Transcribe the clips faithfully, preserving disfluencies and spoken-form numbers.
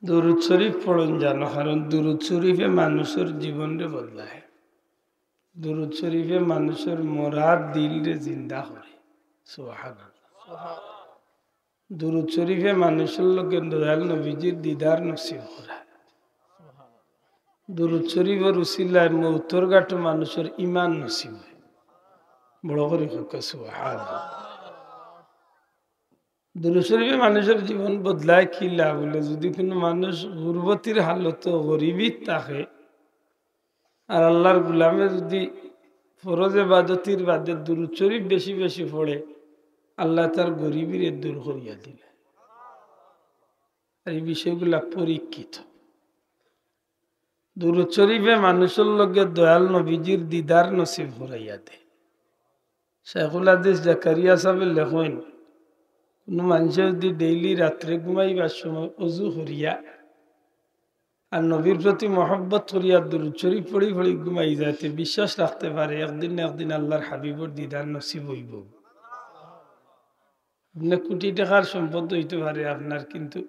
দুরুদ শরীফ পড়ইন জানো, কারণ দুরুদ শরীফে মানুষর জীবনরে বদলায়। দুরুদ শরীফে মানুষর মরা দিলরে জিন্দা করে। সুবহানাল্লাহ। দুরুদ শরীফে মানুষর লগে দয়াল নবীজির দিদার নসিব করে। দুরুদ শরীফর উসিলায় মউতর ঘাটো মানুষর ইমান নসিব অয়। বড় করি কউক্কা সুবহানাল্লাহ। দুরুদ শরীফে মানুষর জীবন বদলায় কিলা বুলে, যদি কুনু মানুষ গুরবতির হালতো গরিবিত থাকে, আর আল্লার গুলামে যদি ফরজ এবাদতির বাদে দুরুদ শরীফ বেশি বেশি পড়ে, আল্লায় তার গরিবিরে দূর করিয়া দিলা। আর ই বিষয়গুলা পরীক্ষিত। দুরুদ শরীফে মানুষর লগে দয়াল নবীজির দিদার নসিব করাইয়া দেয়। শেখুল হাদিস জাকারিয়া সাবে লেখইন, কুনু মানষে যদি ডেইলি রাত্রে ঘুমাইবার সময় অজু করিয়া আর নবীর প্রতি মহব্বত করিয়া দুরুদ শরীফ পড়ি পড়ি ঘুমাই যায়, তে বিশ্বাস রাখতে পারে একদিন না একদিন আল্লার হাবিবর দিদার নসিব অইবো। আপনে কুটি টেকার সম্পদ অইতে পারে আপনার, কিন্তু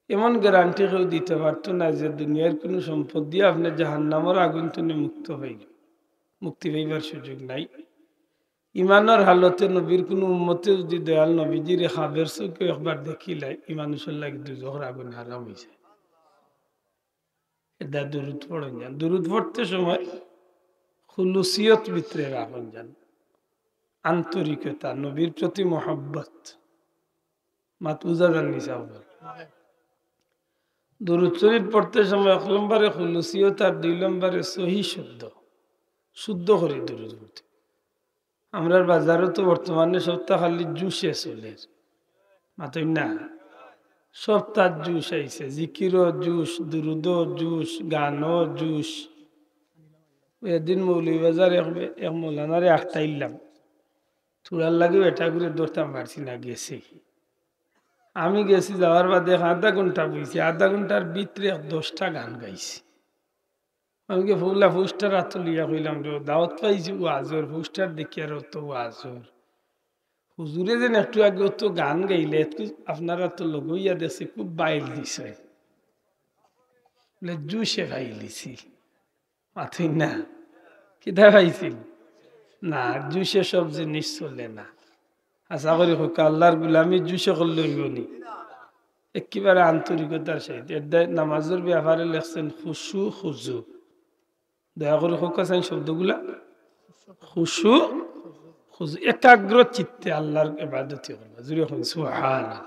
এমন গ্যারান্টি কেউ দিতে পারতো না যে দুনিয়ার কুনু সম্পদ দিয়া আপনে জাহান্নামর আগুন থনে মুক্ত পাইল, মুক্তি পাইবার সুযোগ নাই। ইমানর হালতে নবীর কুনু উম্মতে যদি দয়াল নবীজিরে খাবের চউখে একবার দেখিলায়, ই মানুষর লাগি দুজখর আগুন হারাম অইছে। এরদায় দুরুদ পড়ইন যান। দুরুদ পড়তে সময় খুলুসিয়ত ভিতরে রাখইন যান, আন্তরিকতা, নবীর প্রতি মহব্বত। মাত বুঝা যার নি সাব? দুরুদ শরীফ পড়তে সময় এক নম্বরে খুলুসিয়ত আর দুই নম্বরে সহি শব্দ, শুদ্ধ করি দুরুদ পড়তে। আমরার বাজারো তো বর্তমানে সবতা খালি জুশে চলের, মাতইন না? সবতাত জুশ আইছে, জিকিরও জুশ, দুরুদও জুশ, গানও জুশ। ওই একদিন মৌলভীবাজার এক বে-, এক মৌলানারে আটকাইলাম, থুড়ার লাগি বেটাগুরে ধরতাম পারছি না, গেছে। আমি গেছি, যাওয়ার বাদে এক আধা ঘন্টা বইছি, আধা ঘন্টার ভিতরে এক দশটা গান গাইছে। আমি গিয়া ফুলা পোস্টার আতো লইয়া কইলাম, "রে, দাওয়াত পাইছি ওয়াজর, পোস্টার দেখিয়ার অত ওয়াজর। হুজুরে যেন একটু আগে অত গান গাইলে, একটু আপনারা তো লগইয়া দেখছি, খুব বাইল দিছে।" বলে, "জুশে পাইলিছি।" মাতইন না। কিতা পাইছিল? না, জুশে সব জিনিস চলে না। আশা করি কউক্কা আল্লার গুলামি জুশে করলে অইবো নি? একেবারে আন্তরিকতার সহিত। এরদায় নামাজর ব্যাপারে লেখছেন খুশু খুজু। দয়া করি কউক্কা চাইন শব্দগুলা। খুশু খুজু, একাগ্র চিত্তে আল্লার ইবাদতি করবা। জুরে কইন সুবহানাল্লাহ।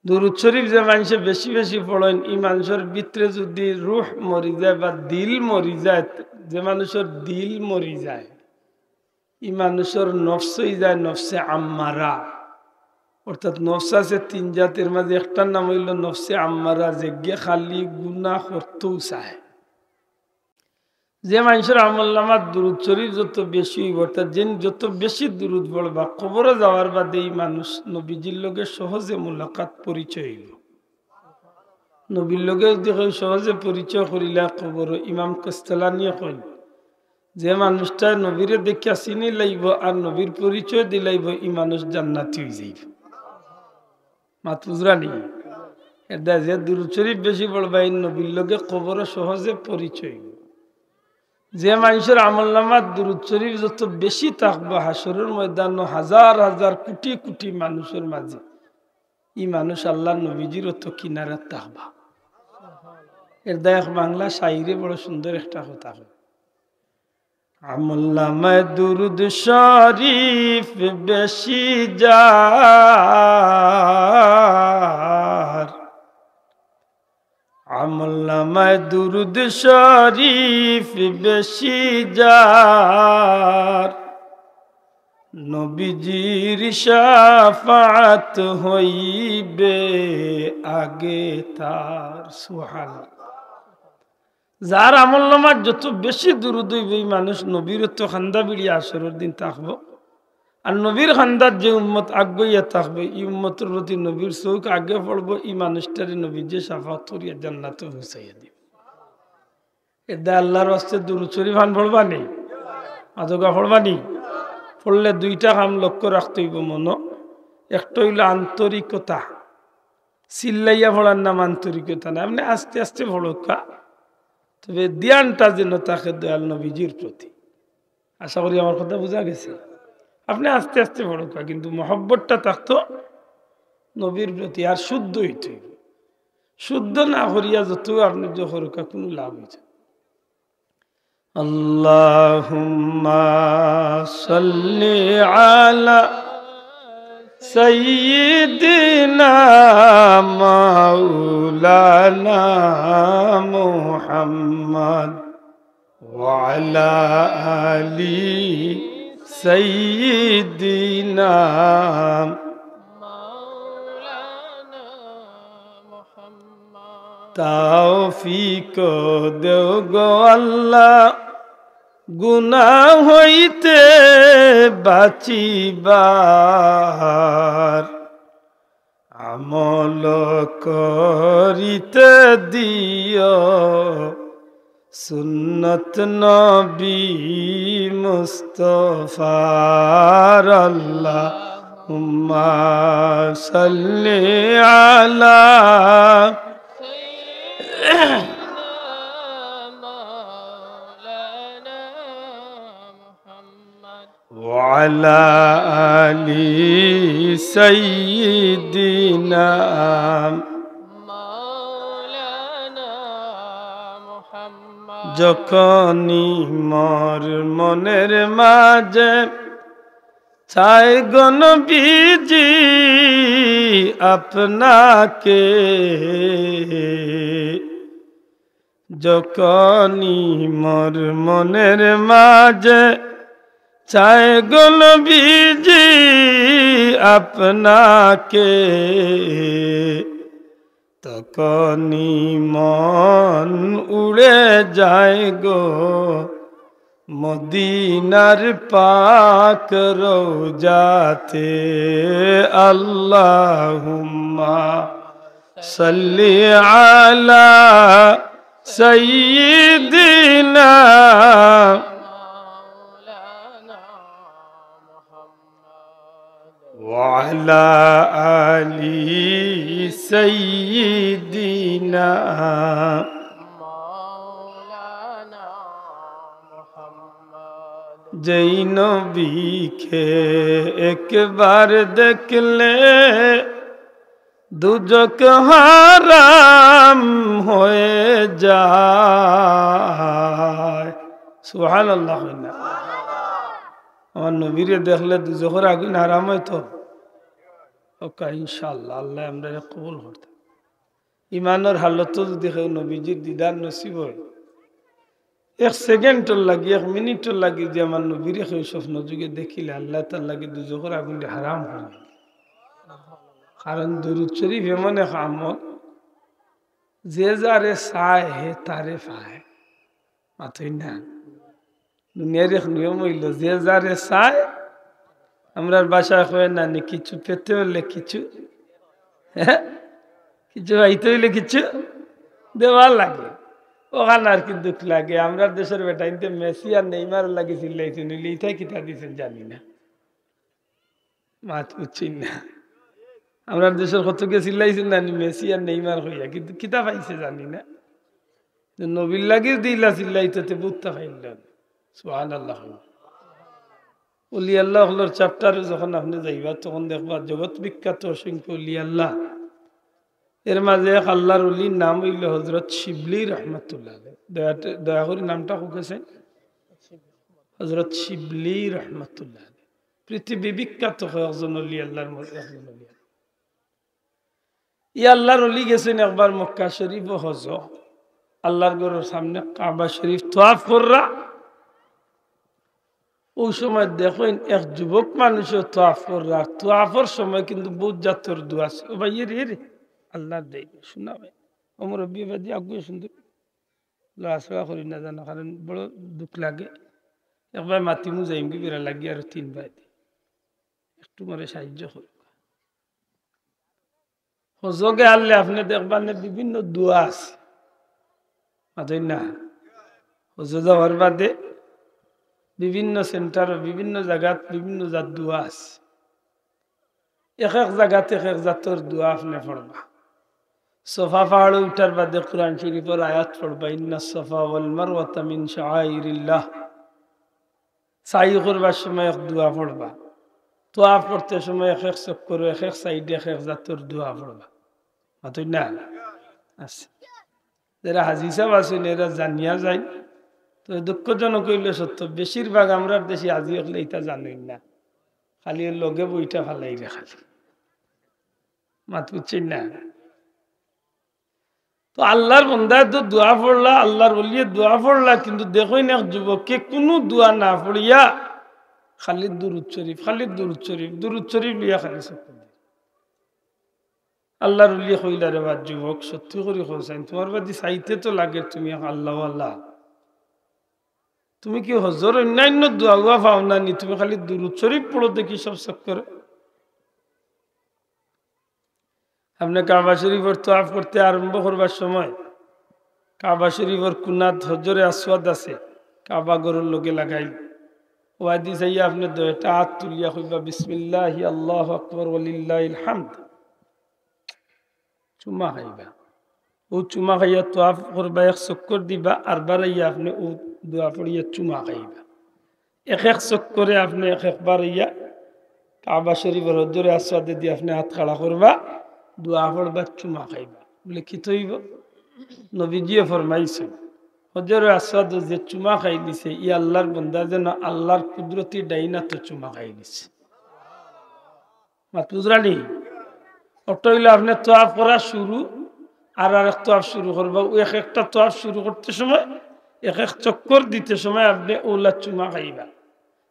দুরুদ শরীফ যে মানষে বেশি বেশি পড়ইন, ই মানষর ভিতরে যদি রুহ মরি যায় বা দিল মরি যায়, যে মানষর দিল মরি যায়, ই মানষর নফস অই যায় নফসে আম্মারা। অর্থাৎ নফস আছে তিন জাতির মাঝে, একটার নাম অইলো নফসে আম্মারা, যেগিয়ে খালি গুনা করতেউ চায়। যে মানষর আমলনামাত দুরুদ শরীফ যত বেশি অইবো, অর্থাৎ যেইন যত বেশি দুরুদ পড়বা, কবরো যাওয়ার বাদে ই মানুষ নবীজির লগে সহজে মুলাকাত, পরিচয় অইবো। নবীর লগে যদি কেউ সহজে পরিচয় করিলা কবরো, ইমাম কাস্তালানিয়ে কইন, যে মানুষটায় নবীরে দেখিয়া চিনি লাইবো আর নবীর পরিচয় দিলাইবো, ই মানুষ জান্নাতি অই যাইবো। মাত বুঝরা নি? এরদায় যে দুরুদ শরীফ বেশি পড়বা, ই নবীর লগে কবরো সহজে পরিচয় অইবো। যে মানষর আমলনামাত দুরুদ শরীফ যত বেশি থাকবো, হাশরর ময়দানো হাজার হাজার কুটি কুটি মানুষর মাঝে ই মানুষ আল্লার নবীজির অত কিনারাত থাকবা। এরদায় এক বাংলা শাইরে বড় সুন্দর একটা কথা কয়, আমলনামায় দুরুদ শরীফ বেশি যার, আমলনামায় দুরুদ শরীফ বেশি যার, নবীজির শাফাআত হইবে আগে তার। সুবহানাল্লাহ। যার আমলনামাত যত বেশি দুরুদ অইবো, ই মানুষ নবীর অত কান্দা ভিড়ি হাশরর দিন থাকবো। আর নবীর কান্দাত যে উম্মত আগুয়াইয়া থাকবো, ই উম্মতর প্রতি নবীর চউখ আগে পড়বো, ই মানুষটারে নবীজিয়ে শাফাআত করিয়া জান্নাতো পৌঁছাইয়া দিবো। এরদায় আল্লার ওয়াস্তে দুরুদ শরীফ আন পড়বা নি? আদগা পড়বা নি? পড়লে দুইটা কাম লক্ষ্য রাখতে অইবো মনো। একটা অইলো আন্তরিকতা, চিল্লাইয়া পড়ার নাম আন্তরিকতা না, আপনে আস্তে আস্তে পড়উক্কা, তবে ধ্যানটা যেন থাকে দয়াল নবীজির প্রতি। আশা করি আমার কথা বুঝা গেছে। আপনে আস্তে আস্তে পড়উক্কা, কিন্তু মহব্বতটা থাকতো নবীর প্রতি, আর শুদ্ধ অইতো অইবো। শুদ্ধ না করিয়া যত আপনে যে করউক্কা, কুনু লাভ অইতো না। اللهم صل على سيدنا مولانا محمد وعلى آل سيدنا তৌফিক দেও গো আল্লাহ, গুনাহ হইতে বাঁচিবার, আমল করিতে দিও সুন্নত নবী মুস্তফার। আল্লাহুম্মা সাল্লি আলা وعلى آل سيدنا যখনই মোর মনের মাঝে চাই গো নবীজি আপনাকে, যখনই মোর মনের মাঝে চাই গো নবীজি আপনাকে, তখনই মন উড়ে যায় গো মদিনার পাক রওজাতে। আল্লাহুম্মা সাল্লি আলা সাইয়্যিদিনা وعلى آل سيدنا যেই নবীকে একবার দেখলে দুজখ হারাম হয়ে যায়। সুবহানাল্লাহ, হয় না? আমার নবীরে দেখলে দুজখর আগুন হারাম অইতো? ওকা, ইনশাআল্লাহ, আল্লাহ আমরারে কবুল করতা। ইমানর হালতো যদি কেউ নবীজির দিদার নসিব হয়, এক সেকেন্ডর লাগি, এক মিনিটর লাগি যে আমার নবীরে কেউ স্বপ্ন যুগে দেখিলে, আল্লাহ তার লাগি দুজখর আগুনরে হারাম করে। কারণ দুরূদ শরীফ এমন এক আমল, যে যারে চায় হে তারে পায়। মাতই না। দুনিয়ার এক নিয়ম অইলো, যে যারে চায়, আমরার ভাষায় কয় না নি, কিছু পেতে হলে কিছু, হ্যাঁ, কিছু পাইতে হইলে কিছু দেওয়া লাগে। ওখান আর কি দুখ লাগে। আমরার দেশর বেটাইন্তে মেসি আর নেইমার লাগি চিল্লাইছইন, অইলে ইতায় কিতা দিছইন জানি না। মাত বুঝছইন না। আমরার দেশর কতকে চিল্লাইছইন না নি, মেসি আর নেইমার কইয়া, কিন্তু কিতা পাইছে জানি না। যে নবীর লাগি যদি ইলা চিল্লাইতো, তে বুঝতা পাইল না। সুবহানাল্লাহ। অলি আল্লাহ অকলর chapter-ও যখন আপনে যাইবা, তখন দেখবা জগৎ বিখ্যাত অসংখ্য অলি আল্লাহ। এর মাঝে এক আল্লাহর অলির নাম অইলো হযরত শিবলি রহমতুল্লাহ আলাইহি। দয়া, দয়া করি নামটা কউক্কা চাই। হযরত শিবলি রহমতুল্লাহ আলাইহি। পৃথিবী বিখ্যাত কয়েকজন অলি আল্লাহর মধ্যে একজন অলি আল্লাহ। ই আল্লাহর অলি গেছইন একবার মক্কা শরীফো হজো, আল্লাহর ঘরর সামনে কাবা শরীফ তোয়াফ কররা। অউ সময় দেখইন এক যুবক মানুষও তোয়াফ কররা, আর তোয়াফর সময় কিন্তু বউত জাতর দোয়া আছে। ও ভাই, এরে, এরে, আল্লাহর দেইন, শোনা ভাই। ও মুরব্বি বাদি আগুয়ে সুন্দর। লড়াচড়া করি না জানো, কারণ বড় দুখ লাগে। একবার মাতিমু যাইমগি বেড়া লাগি আরো তিন ভাই। একটু মোরে সাহায্য করো। হজো গেলে আপনে দেখবা নে বিভিন্ন দোয়া আছে। মাতইন না? হজো যাওয়ার বাদে বিভিন্ন center-ও বিভিন্ন জাগাত বিভিন্ন জাত দোয়া আছে। এক এক জাগাত এক এক জাতর দোয়া আপনে পড়বা। সফা পাহাড়ো উঠার বাদে কোরআন শরীফর আয়াত পড়বা, "ইন্নাস সাফা ওয়াল মারওয়াতা মিন শাআইরিল্লাহ।" সাই করবার সময় এক দোয়া পড়বা, তোয়াফ করতে সময় এক এক চক্করো এক এক সাইডে এক এক জাতর দোয়া পড়বা। মাতইন না? আচ্ছা, যেরা হাজি সাব আছইন, এরা জানিয়া যাইন। তো দুঃখজনক অইলো সত্য, বেশিরভাগ আমরার দেশি হাজি অকলে ইতা জানইন না, খালি অউ লগে বইটা ফালাইরা খালি। মাত বুঝছইন না? তো আল্লার বন্দায় তো দোয়া পড়লা, আল্লার ওলিয়ে দোয়া পড়লা, কিন্তু দেখইন এক যুবকে কুনু দোয়া না পড়িয়া খালি দুরুদ শরীফ, খালি দুরুদ শরীফ, দুরুদ শরীফ লইয়া খালি চক্কর দেয়। আল্লার ওলিয়ে কইলা, "রে বা যুবক, সত্যি করি কও চাইন, তুমার বায়দি চাইতে তো লাগের তুমি এক আল্লাওয়ালা। তুমি কি হজর অইন্যাইন্য দোয়া উয়া পাও না নি? তুমি খালি দুরুদ শরীফ পড়ো দেখি সব চক্করে।" আপনে কাবা শরীফর তোয়াফ করতে আরম্ভ করবার সময় কাবা শরীফর কুনাত হজরে আসওয়াদ আছে, কাবা ঘরর লগে লাগাইল। ওয়াদি চাইয়া আপনে দুইটা আত তুলিয়া কইবা, "বিসমিল্লাহি আল্লাহু আকবার ওয়ালিল্লাহিল হামদ।" চুমা খাইবা। অউ চুমা খাইয়া তোয়াফ করবা, এক চক্কর দিবা, আর বারাইয়া আপনে অউ দোয়া পড়িয়া চুমা খাইবা। এক এক চক্করে আপনে এক এক বারাইয়া কাবা শরীফর হজরে আসওয়াদেদি আপনে আত খাড়া করবা, দোয়া পড়বা, চুমা খাইবা। বুলে, "কিতা অইবো?" নবীজিয়ে ফরমাইছইন, হজরে আসওয়াদো যে চুমা খাইলিছে, ই আল্লার বন্দা যেন আল্লার কুদরতি ডাইন আতো চুমা খাইলিছে। মাত বুঝরা নি? অটা অইলো আপনে তোয়াফ করা শুরু, আর আরেক তোয়াফ শুরু করবা। অউ এক একটা তোয়াফ শুরু করতে সময়, এক এক চক্কর দিতে সময় আপনে অউলা চুমা খাইবা।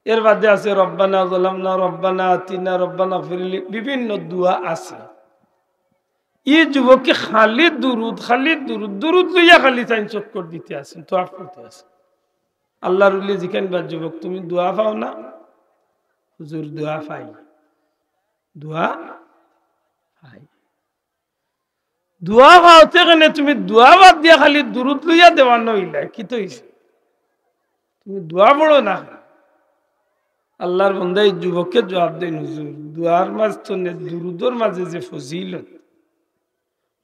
এর বাদে আছে রব্বানা যালামনা, রব্বানা আতিনা, রব্বানা ফিরলি, বিভিন্ন দোয়া আছে। ই যুবকে খালি দুরুদ, খালি দুরুদ, দুরুদ লইয়া খালি চাইন চক্কর দিতে আছইন, তোয়াফ করতে আছইন। আল্লার ওলিয়ে জিকাইন, "বা যুবক, তুমি দোয়া পাও না?" "হুজুর, দোয়া পাই।" দোয়া পাই। দোয়া পাওতে কেনে তুমি দোয়া বাদ দিয়া খালি দুরুদ লইয়া দেওয়ান অইলায়, কিতা অইছে? তুমি দোয়া পড়ো না। আল্লার বন্দা ই যুবকে জুয়াব দেইন, "হুজুর, দোয়ার মাঝ তনে দুরুদর মাঝে যে ফজিলত,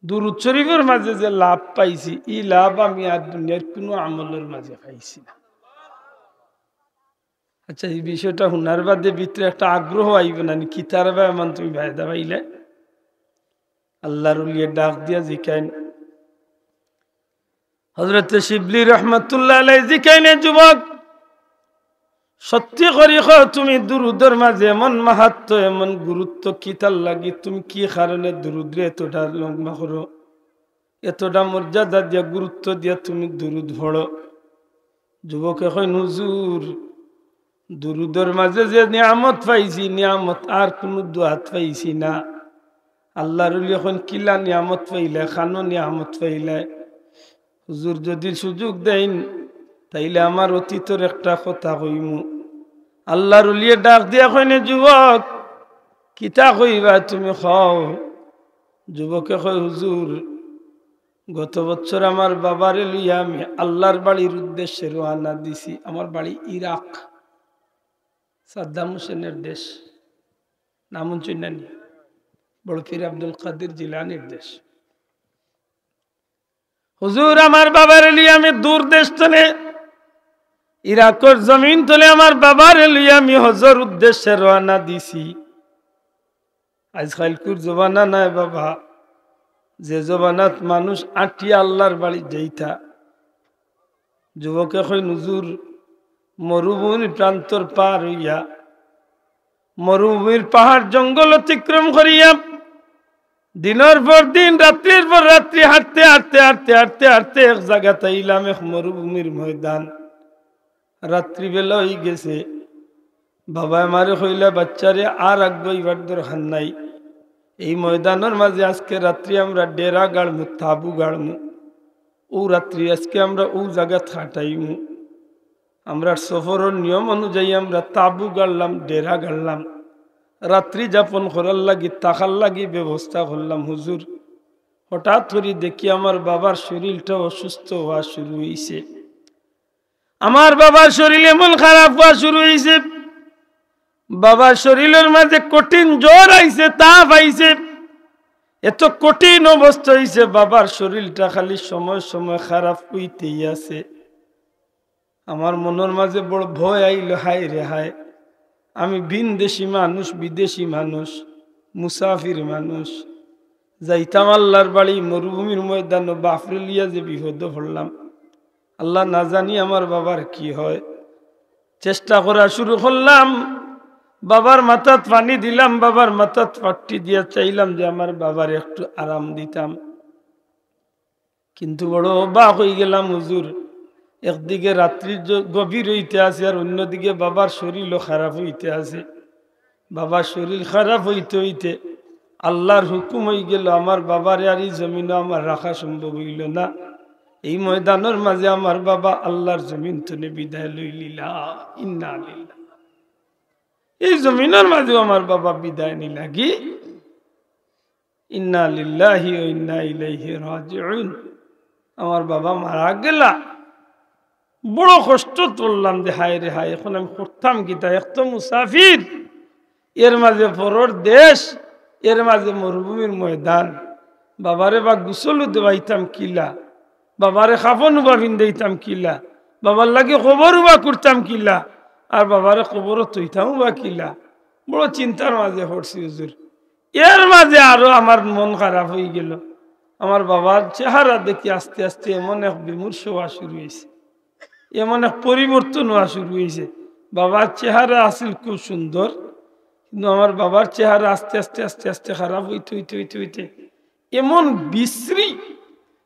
দুরুদ শরীফর মাঝে যে লাভ পাইছি, ই লাভ আমি আর দুনিয়ার কুনু আমলর মাঝে পাইছি না।" আচ্ছা, ই বিষয়টা হুনার বাদে ভিতরে একটা আগ্রহ আইবো না নি, কিতার বা এমন তুমি ফায়দা পাইলে? আল্লার ওলিয়ে ডাক দিয়া জিকাইন, হজরতে শিবলি রহমতুল্লাহ আলাই জিকাইন, "এ যুবক, সত্যি করি কও, তুমি দুরুদর মাঝে এমন মাহাত্ম্য, এমন গুরুত্ব কিতার লাগি? তুমি কি কারণে দুরুদরে এতটা লম্বা করো, এতটা মর্যাদা দিয়া, গুরুত্ব দিয়া তুমি দুরুদ পড়ো?" যুবকে কইন, "হুজুর, দুরুদর মাঝে যে নিয়ামত পাইছি, নিয়ামত আর কুনু দোয়াত পাইছি না।" আল্লার ওলিয়ে কইন, "কিলা নিয়ামত পাইলায়, কানো নিয়ামত পাইলায়?" "হুজুর, যুদি সুযোগ দেইন, তাইলে আমার অতীতর একটা কথা কইমু।" আল্লার ওলিয়ে ডাক দিয়া কইন, "এ যুবক, কিতা কইবা তুমি কও?" যুবকে কয়, "হুজুর, গত বছর আমার বাবারে লইয়া আমি আল্লার বাড়ির উদ্দেশ্যে রওয়ানা দিছি।" আমার বাড়ি ইরাক, সাদ্দাম হোসেনের দেশ। নাম হুনছইন না নি? বড় পীর আব্দুল কাদির জিলানীর দেশ। "হুজুর, আমার বাবারে লইয়া আমি দূর দেশ তনে, ইরাকর জমিন তনে আমার বাবারে লইয়া আমি হজর উদ্দেশ্যে রওয়ানা দিছি।" আইজকাইলকুর জমানা নায় বাবা, যে জমানাত মানুষ আটিয়া আল্লার বাড়ি যাইতা। যুবকে কইন, "হুজুর, মরুভূমির প্রান্তর পার অইয়া, মরুভূমির পাহাড় জঙ্গল অতিক্রম করিয়া, দিনর পর দিন, রাত্রির পর রাত্রি হাঁটতে, হাঁটতে, হাঁটতে, হাঁটতে, হাঁটতে এক জাগাত আইলাম, এক মরুভূমির ময়দান। রাত্রিবেলা অইগেছে। বাবায় আমারে কইলা, 'বাচ্চারে, আর আগুয়াইবার দরকার নাই। এই ময়দানর মাঝে আজকে রাত্রি আমরা ডেরা গাড়মু, তাঁবু গাড়মু। অউ রাত্রি আজকে আমরা অউ জাগাত কাটাইমু।' আমরার সফরর নিয়ম অনুযায়ী আমরা তাঁবু গাড়লাম, ডেরা গাড়লাম। রাত্রি যাপন করার লাগি, থাকার লাগি ব্যবস্থা করলাম। হুজুর, হঠাৎ করি দেখি আমার বাবার শরীরটা অসুস্থ অওয়া শুরু অইছে। আমার বাবার শরীর এমন খারাপ অওয়া শুরু অইছে, বাবার শরীরর মাঝে কঠিন জ্বর আইছে, তাপ আইছে। এত কঠিন অবস্থা অইছে, বাবার শরীরটা খালি সময় সময় খারাপ অইতেই আছে। আমার মনর মাঝে বড় ভয় আইলো, হায় রে হায়, আমি ভিনদেশি মানুষ, বিদেশি মানুষ, মুসাফির মানুষ, যাইতাম আল্লার বাড়ি, মরুভূমির ময়দানো বাফরে লইয়া যে বিপদো পড়লাম। আল্লা, না জানি আমার বাবার কি হয়। চেষ্টা করা শুরু করলাম, বাবার মাথাত পানি দিলাম, বাবার মাথাত পাট্টি দিয়া চাইলাম যে আমার বাবারে একটু আরাম দিতাম। কিন্তু বড় অবাক অইগেলাম হুজুর, একদিকে রাত্রি জ-, গভীর অইতে আছে, আর অন্যদিকে বাবার শরীরও খারাপ অইতে আছে। বাবার শরীর খারাপ অইতে অইতে আল্লার হুকুম অইগেলো, আমার বাবারে আর ই জমিনো আমার রাখা সম্ভব অইলো না। এই ময়দানর মাঝে আমার বাবা আল্লার জমিন তনে বিদায় লইলিলা। ইন্না লিল্লাহ। এই জমিনর মাঝেও আমার বাবা বিদায় নিলাগি। ইন্না লিল্লাহি ওয়া ইন্না ইলাইহি রাজিউন। আমার বাবা মারা গেলা, বড় কষ্টত পড়লাম যে হায় রে হায়, এখন আমি করতাম কিতা? এক তো মুসাফির, এর মাঝে পরর দেশ, এর মাঝে মরুভূমির ময়দান। বাবারে বা গোসলও দেওয়াইতাম কিলা, বাবারে কাফন উবা পিন্দাইতাম কিলা, বাবার লাগি কবর উবা করতাম কিলা, আর বাবারে কবরো থইতাম উবা কিলা। বড় চিন্তার মাঝে পড়ছি হুজুর। এর মাঝে আরো আমার মন খারাপ অইগেলো। আমার বাবার চেহারা দেখি আস্তে আস্তে এমন এক বিমর্ষ অওয়া শুরু অইছে, এমন এক পরিবর্তন অওয়া শুরু অইছে। বাবার চেহারা আছিল খুব সুন্দর, কিন্তু আমার বাবার চেহারা আস্তে আস্তে, আস্তে আস্তে খারাপ অইতে, অইতে, অইতে, অইতে এমন বিশ্রী,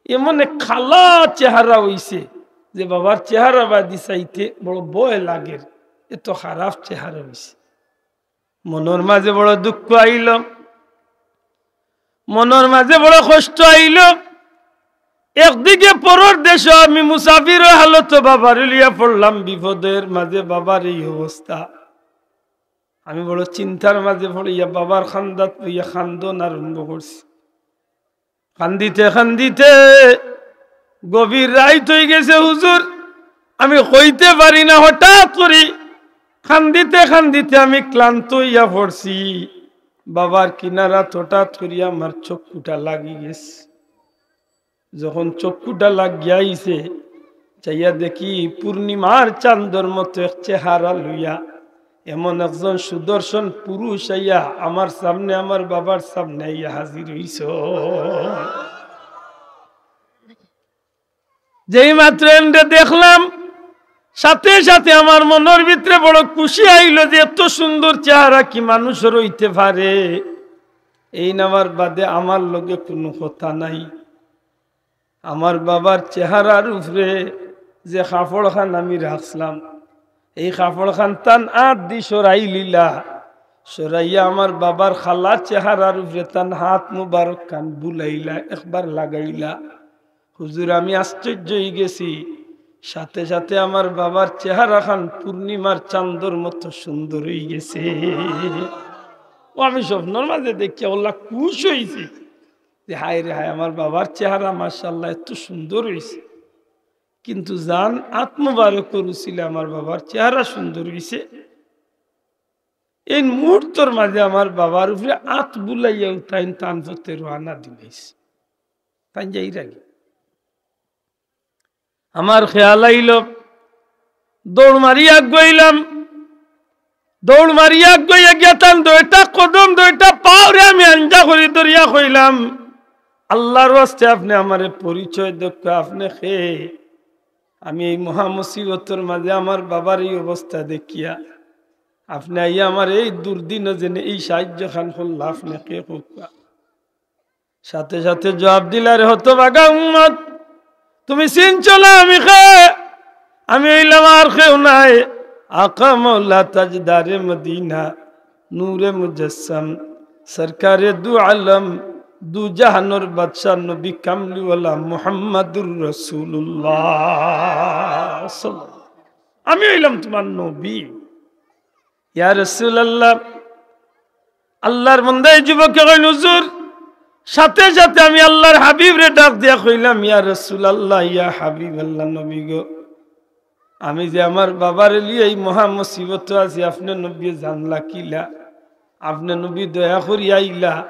এমন এক কালা চেহারা অইছে যে বাবার চেহারা বাদি চাইতে বড় ভয় লাগের, এত খারাপ চেহারা অইছে। মনর মাঝে বড় দুঃখ আইলো, মনর মাঝে বড় কষ্ট আইলো। একদিকে পরর দেশো আমি মুসাফিরর হালতো বাবারে লইয়া পড়লাম বিপদর মাঝে, বাবার এই অবস্থা। আমি বড় চিন্তার মাঝে পড়িয়া বাবার কান্দাত বইয়া কান্দন আরম্ভ করছি। কান্দিতে কান্দিতে গভীর রাইত অইগেছে হুজুর, আমি কইতে পারি না, হঠাৎ করি কান্দিতে কান্দিতে আমি ক্লান্ত অইয়া পড়ছি। বাবার কিনারাত হঠাৎ করি আমার চক্ষুটা লাগি গেছে। যখন চক্ষুটা লাগিয়া আইছে, চাইয়া দেখি পূর্ণিমার চান্দর মতো এক চেহারা লইয়া এমন একজন সুদর্শন পুরুষ আইয়া আমার সামনে, আমার বাবার সামনে আইয়া হাজির অইছে। যেই মাত্র এনরে দেখলাম, সাথে সাথে আমার মনর ভিতরে বড় খুশি আইলো যে এত সুন্দর চেহারা কি মানুষর অইতে পারে? এই নেওয়ার বাদে আমার লগে কুনু কথা নাই। আমার বাবার চেহারার উপরে যে কাপড় খান আমি রাখছিলাম, এই কাপড় খান তান আত দি সরাইলিলা, সরাইয়া আমার বাবার কালা চেহারার উপরে তান হাত মুবারক খান বুলাইলা, একবার লাগাইলা। হুজুর, আমি আশ্চর্য অইগেছি, সাথে সাথে আমার বাবার চেহারা খান পূর্ণিমার চান্দর মতো সুন্দর অইগেছে। ও আমি স্বপ্নর মাঝে দেখিয়া অলা খুশ অইছি যে হায় রে হায়, আমার বাবার চেহারা মাশাআল্লাহ এত সুন্দর অইছে। কিন্তু যান আত মুবারকর উছিলায় আমার বাবার চেহারা সুন্দর অইছে। এই মুহূর্তর মাঝে আমার বাবার উপরে আত বুলাইয়া উঠাইন তান পথে রওয়ানা দিলাইছে। তাইন যাইরাগি। আমার খেয়াল আইলো, দৌড় মারি আগুয়াইলাম। দৌড় মারি আগুয়াইয়া গিয়া তান দুইটা কদম, দুইটা পাওরে আমি আঞ্জা করি ধরিয়া কইলাম, "আল্লার ওয়াস্তে আপনে আমারে পরিচয় দেউক্কা, আপনে কে?" আমি এই মহা মুসিবতর মাঝে আমার বাবার এই অবস্থা দেখিয়া আপনে আইয়া আমার এই দুর্দিনো যেনে এই সাহায্য খান করলা, আপনে কে কউক্কা? সাথে সাথে জবাব দিলা, "রে হতভাগা উম্মত, তুমি চিনছো না আমি কে? আমি অইলাম আর কেউ নায়, আকা মাওলা তাজদারে মদিনা, নূরে মুজাসসাম, সরকারে দু আলম, দু জাহানর বাদশা নবী কামলিওয়ালা মুহাম্মাদুর রাসূলুল্লাহ। আমি অইলাম তুমার নবী।" ইয়া রাসূলুল্লাহ, আল্লার বান্দা এই যুবকে কইন, "হুজুর, সাথে সাথে আমি আল্লার হাবিবরে ডাক দিয়া কইলাম, ইয়া রাসূলুল্লাহ, ইয়া হাবিবাল্লাহ, নবী গো, আমি যে আমার বাবারে লইয়া এই মহা মুসিবতো আছি, আপনে নবী জানলা কিলা? আপনে নবী দয়া করি আইলা,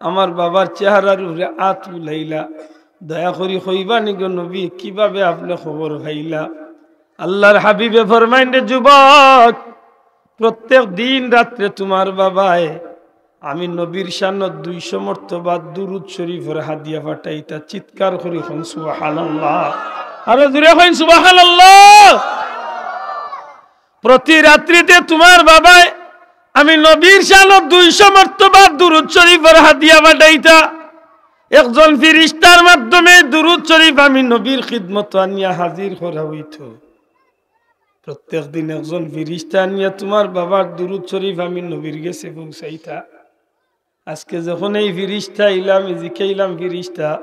আমার বাবার চেহারার উপরে আত বুলাইলা। দয়া করি কইবা নি গো নবী, কিভাবে আপনে খবর পাইলা? আল্লাহর হাবিবে ফরমাইন, রে যুবক, প্রত্যেক দিন রাত্রে তুমার বাবায় আমি নবীর শানত দুইশো মর্তবা দুরূদ শরীফর হাদিয়া পাঠাইতা। চিৎকার করি কইন সুবহানাল্লাহ। আরো জোরে কইন সুবহানাল্লাহ। প্রতি রাত্রিতে তুমার বাবায় আমি নবীর শানত দুইশো মর্তবা দুরূদ শরীফর হাদিয়া পাঠাইতা। একজন ফিরিস্তার মাধ্যমে দুরূদ শরীফ আমি নবীর খিদমতো আনিয়া হাজির করা অইতো। প্রত্যেক দিন একজন ফিরিস্তা আনিয়া তুমার বাবার দুরূদ শরীফ আমি নবীর গেছে পৌঁছাইতা। আজকে যখন এই ফিরিস্তা আইলা, আমি জিকাইলাম, ফিরিস্তা,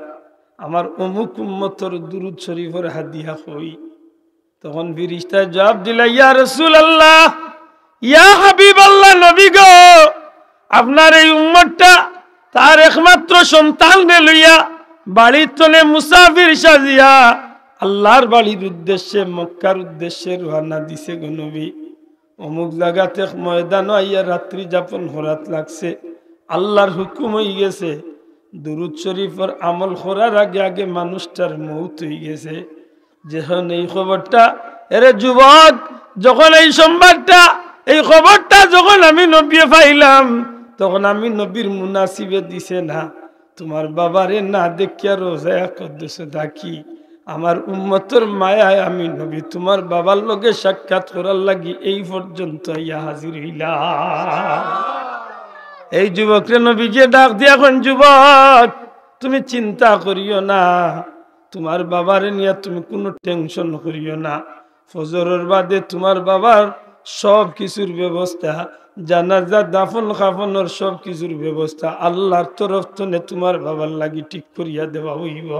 আমার অমুক উম্মতর দুরূদ শরীফর হাদিয়া কই? তখন ফিরিস্তায় জবাব দিলা, ইয়া রাসূলুল্লাহ, ইয়া হাবিবাল্লাহ, নবী গো, আপনার এই উম্মতটা তার একমাত্র সন্তানরে লইয়া বাড়ির তনে মুসাফির সাজিয়া আল্লাহর বাড়ির উদ্দেশ্যে, মক্কার উদ্দেশ্যে রওয়ানা দিছে গো নবী। অমুক জাগাত এক ময়দানো আইয়া রাত্রি যাপন করাত লাগছে। আল্লাহর হুকুম অইগেছে, দুরূদ শরীফর আমল করার আগে আগে মানুষটার মউত অইগেছে। যখন এই খবরটা, এরে যুবক, যখন এই সংবাদটা, এই খবরটা যখন আমি নবীয়ে পাইলাম, তখন আমি নবীর মুনাসিবে দিছে না, তুমার বাবারে না দেখিয়া রওজায়ে আকদসে থাকি। আমার উম্মতর মায়ায় আমি নবী তুমার বাবার লগে সাক্ষাৎ করার লাগি এই পর্যন্ত আইয়া হাজির অইলাম। এই যুবকরে নবীজিয়ে ডাক দিয়া কইন, যুবক, তুমি চিন্তা করিও না, তুমার বাবারে নিয়া তুমি কুনু tension করিও না। ফজরর বাদে তুমার বাবার সব কিছুর ব্যবস্থা, জানাজা দাফন কাফনর সব কিছুর ব্যবস্থা আল্লাহর তরফ তনে তুমার বাবার লাগি ঠিক করিয়া দেওয়া অইবো।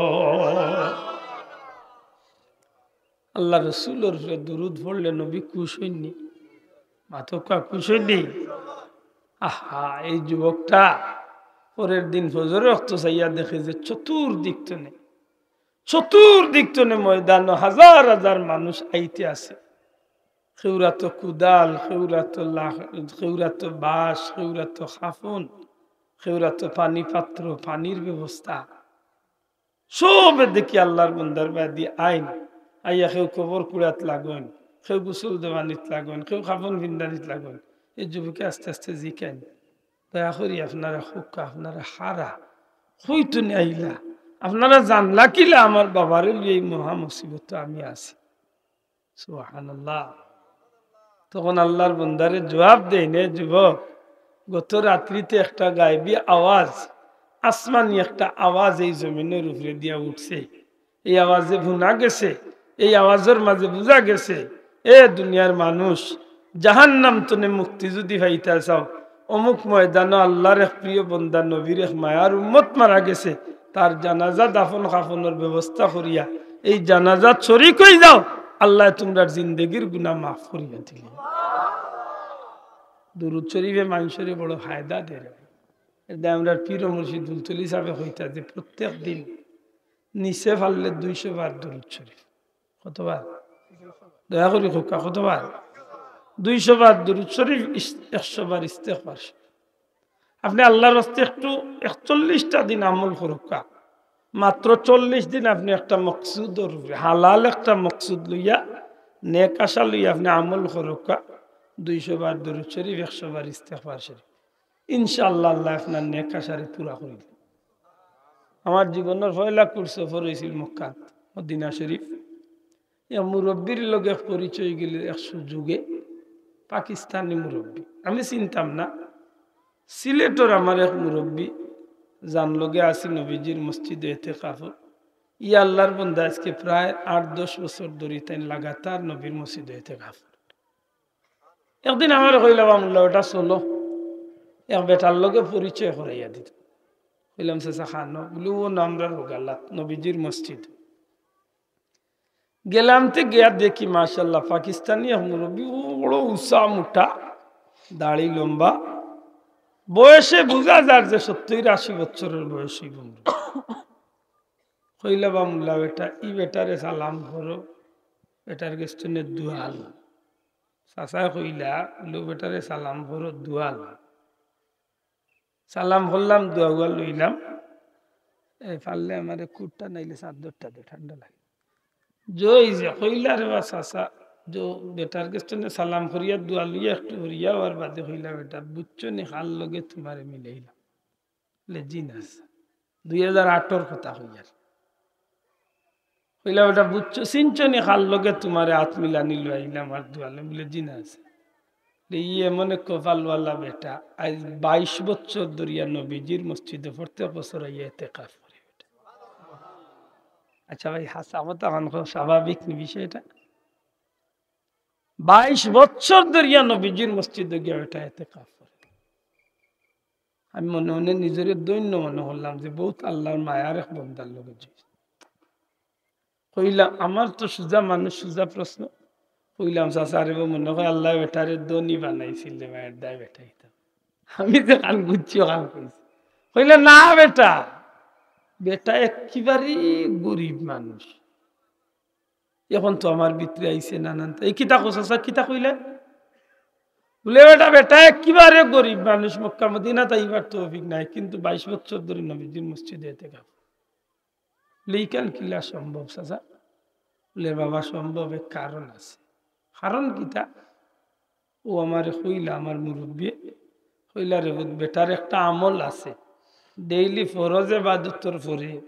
আল্লাহর রসুলর উপরে দুরূদ পড়লে নবী খুশ অইন নি? মাতউক্কা, খুশ অইন নি? আহা, এই যুবকটা পরের দিন ফজরর ওয়াক্ত চাইয়া দেখে যে চতুর্দিক তনে, চতুর্দিক তনে ময়দানো হাজার হাজার মানুষ আইতে আছে। কেউরাতো কুদাল, কেউরাতো লাখ-, কেউরাতো বাঁশ, কেউরাতো কাফন, কেউরাতো পানি পাত্র, পানির ব্যবস্থা। সবে দেখি আল্লাহর বন্দার বায়দি আইন। আইয়া কেউ কবর কুড়াত লাগইন, কেউ গোসল দেওয়ানিত লাগইন, কেউ কাফন ফিন্দানিত লাগইন। এই যুবকে আস্তে আস্তে জিকাইন, দয়া করি আপনারা কউক্কা, আপনারা কারা, কই তনে আইলা, আপনারা জানলা কিলা আমার বাবারে লইয়া এই মহা মুসিবতো আমি আছি। সুবহানাল্লাহ। তখন আল্লাহর বন্দারে জবাব দেইন, এ যুবক, গত রাত্রিতে একটা গায়েবী আওয়াজ, আসমানি একটা আওয়াজ এই জমিনর উপরে দিয়া উঠছে। এই আওয়াজে হুনা গেছে, এই আওয়াজর মাঝে বুঝা গেছে, এ দুনিয়ার মানুষ, জাহান্নাম তনে মুক্তি যুদি পাইতা চাও, অমুক ময়দানো আল্লাহর এক প্রিয় বন্দা, নবীর এক মায়ার উম্মত মারা গেছে, তার জানাজা দাফন কাফনর ব্যবস্থা করিয়া এই জানাজাত শরিক অই যাও, আল্লায় তুমরার জিন্দেগির গুনা মাফ করিয়া দিলে। দুরূদ শরিফে মানষরে বড় ফায়দা দেয়। এর দায় আমরার পীর ও মুর্শিদ ফুলতলি সাহেবে কইতা যে প্রত্যেক দিন নিচে পারলে দুইশো বার দুরূদ শরিফ। কতবার? দয়া করি কউক্কা, কতবার? দুইশো বার দুরূদ শরিফ, ইস-, একশো বার ইস্তেগফার শরিফ। আপনে আল্লাহর ওয়াস্তে একটু একচল্লিশটা দিন আমল করউক্কা, মাত্র চল্লিশ দিন আপনে একটা মকসুদর উপরে, হালাল একটা মকসুদ লইয়া, নেক আশা লইয়া আপনে আমল করউক্কা, দুইশো বার দুরূদ শরিফ, একশো বার ইস্তেগফার শরিফ। ইনশাআল্লাহ, আল্লায় আপনার নেক আশারে পুরা করি দিবা। আমার জীবনর পয়লা কুর সফর অইছিল মক্কাত, মদিনা শরিফ। এক মুরব্বির লগে পরিচয় অইগেল এক সুযোগে, পাকিস্তানি মুরব্বি, আমি চিনতাম না। সিলেটর আমার এক মুরব্বি, যান লগে আছি নবীজির মসজিদো এতেকাফো। ই আল্লাহর বন্দা আজকে প্রায় আট দশ বছর ধরি তাইন লাগাতার নবীর মসজিদো এতেকাফ। একদিন আমারে কইলা, "বা মোল্লা বেটা, চলো, এক বেটার লগে পরিচয় করাইয়া দিত।" কইলাম, "চাচা, কানো?" বুলে, "অউ না আমরার হগালাত, নবীজির মসজিদ।" গেলাম তে গিয়া দেখি, মাশাআল্লাহ, পাকিস্তানি এক মুরব্বি, অউ বড় উচা মুটা, দাড়ি লম্বা, বয়সে বুঝা যার যে সত্তইর আশি বছরর বয়স অইবো মুরব্বি। কইলা, "বা মোল্লা বেটা, ই বেটারে সালাম করো, বেটার গেছ তনে দোয়া লও।" চাচায় কইলা, "অউ বেটারে সালাম করো, দোয়া লও।" সালাম করলাম, দোয়া উয়া লইলাম। এ, পারলে আমারে কুটটা নাইলে চাদরটা দে, ঠান্ডা লাগে। জয় যে কইলা রে বা চাচা, যে বেটার গেছ থনে সালাম করিয়া দোয়া লইয়া একটু হরিয়া অওয়ার বাদে কইলা, "বেটা, বুঝছো নি কার লগে তুমারে মিলাইলাম?" বলে, "জি না চাচা।" দুই হাজার আটর কথা কইয়ার। কইলা, "বেটা, বুঝছো, চিনছো নি কার লগে তুমারে আত মিলানি লইলাম আর দোয়া লইলাম?" বলে, "জি না চাচা।" বলে, "ই এমন এক কপালওয়ালা বেটা, আইজ বাইশ বছর ধরিয়া নবীজির মসজিদো প্রত্যেক বছর আইয়া এতেকাফ করে বেটা।" আচ্ছা ভাই, হাছা কথা কন, স্বাভাবিক নি বিষয়টা? বাইশ বছর ধরিয়া নবীজির মসজিদো গিয়া বেটা এতেকাফ করে। আমি মনে মনে নিজরে ধন্য মনে করলাম যে বউত আল্লার মায়ার এক বন্দার লগে জড়িত। কইলাম, আমার তো সুজা মানুষ, সুজা প্রশ্ন। কইলাম, "চাচা রে, মনে কয় আল্লায় বেটারে ধনী বানাইছিল রে, মায়ের দায় বেটা ইতা।" আমি যে কান বুঝছি, ও কান কইছি। কইলা, "না বেটা, বেটা একেবারে গরিব মানুষ।" এখন তো আমার ভিতরে আইছে নানান তা-, "এই কিতা কও চাচা, কিতা কইলে?" বলে, "বেটা, বেটা একেবারে গরিব মানুষ, মক্কা মদিনাত আইবার তৌফিক নাই, কিন্তু বাইশ বছর ধরি নবীজির মসজিদে এতেকাফ।" বলে, "ইখান কিলা সম্ভব চাচা?" বলে, "বাবা, সম্ভব এক কারণ আছে।" "কারণ কিতা?" ও আমারে কইলা, আমার মুরব্বিয়ে কইলা, "রে পুত, বেটার একটা আমল আছে, ডেইলি ফরজ এবাদতর পরে,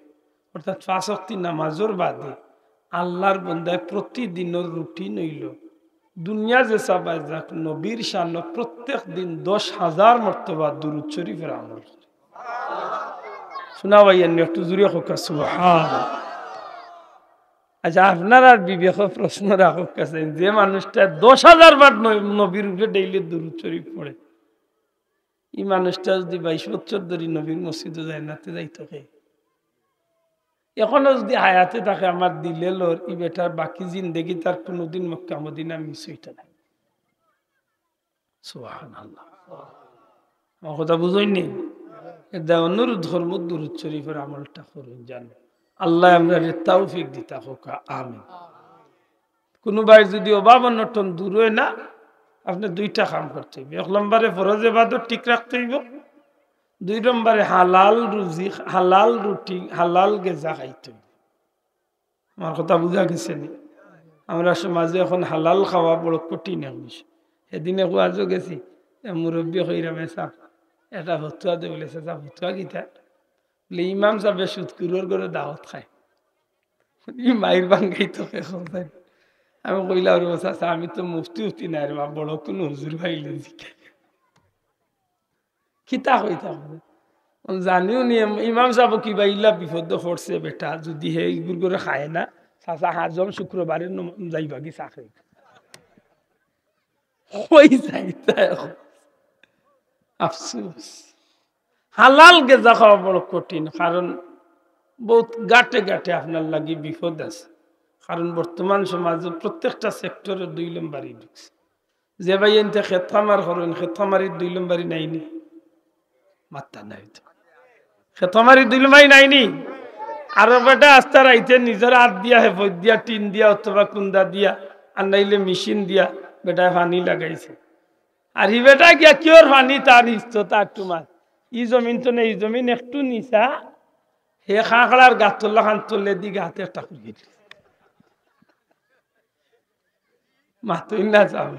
অর্থাৎ পাঁচ ওয়াক্তি নামাজর বাদে আল্লার বন্দায় প্রতিদিনর রুটিন অইলো, দুনিয়া যে চাবায় যাক, নবীর শানো প্রত্যেক দিন দশ হাজার মর্তবা দুরূদ শরীফের আমল করে।" শুনা ভাই, এমনি একটু জুরে কউক্কা, সুবহান। আচ্ছা, আপনারার বিবেকে প্রশ্ন রাখউক্কা, যে মানুষটা দশ হাজার বার ন-, নবীর উপরে ডেইলি দুরূদ শরীফ পড়ে, ই মানুষটা যদি বাইশ বছর ধরি নবীর মসজিদো যায় না, তে যাইতো কে? এখনো যদি হায়াতে থাকে, আমার দিলে লর, ই বেটার বাকি জিন্দেগি তার কুনুদিন মক্কা মদিনা মিস অইতো নায়। সুবহানাল্লাহ। আমার কথা বুঝইন নি? এটা অনুরোধ করমু, দুরূদ শরীফের আমলটা করইন জান। আল্লায় আমরারে তৌফিক দিতা কউক্কা, আমিন। কুনু ভাইর যদি অভাব অনটন দূর অয় না, আপনে দুইটা কাম করতে অইবো। এক নম্বরে ফরজ এবাদত ঠিক রাখতে অইবো, দুই নম্বরে হালাল রুজি, হালাল রুটি, হালাল গেজা খাইতে অইবো। আমার কথা বুঝা গেছে নি? আমরা সমাজে এখন হালাল খাওয়া বড় কঠিন এক বিষয়। সেদিনে ওয়াজো গেছি, এক মুরব্বি কইরা, "মেসাব, একটা ফতুয়া দে," বলে, "চাচা, ফতুয়া কিতা?" বলে, "ইমাম সাবে সুদখুরর ঘরো দাওয়াত খায়।" ই মাইর ভাঙ্গাইতো কে কোথায়? আমি কইলাম, "রে চাচা, আমি তো মুফতি উফতি নায় রে বা, বড় কুনু হুজুর পাইলে জিকাই।" কিতা কইতাম? জানিও নি, ইমাম সাব কিবা ইলা বিপদো পড়ছে বেটা, যদি হে ইগুর ঘরো খায় না, চাচা হাজম শুক্রবারে নম-, যাইবাগি চাকরি। কই যাইতা এখন? আফসোস। হালাল গেজা খাওয়া বড় কঠিন, কারণ বউত গাটে গাটে আপনার লাগি বিপদ আছে। কারণ বর্তমান সমাজো প্রত্যেকটা সেক্টরে দুই নম্বরি ঢুকছে। যে ভাইয়াইন্তে খেত খামার করইন, খেত খামারির দুই নম্বরি নাইনি? মাত্তা নাই তো। খেত খামারির দুই নম্বরি নাইনি? আরো বেটা আস্তা রাইতে নিজর আত দিয়া, হেফত দিয়া, টিন দিয়া অথবা কুন্দা দিয়া, আর নাইলে মেশিন দিয়া বেটায় পানি লাগাইছে। আর হি বেটা গিয়া কিওর পানি তার ইস্তো তার টুমার। ই জমিন তো নেই, ই জমিন একটু নিচা, হে খাঁকড়ার গাতর লাখান তলেদি গাত একটা করি দিছে। মাতইন না চাও।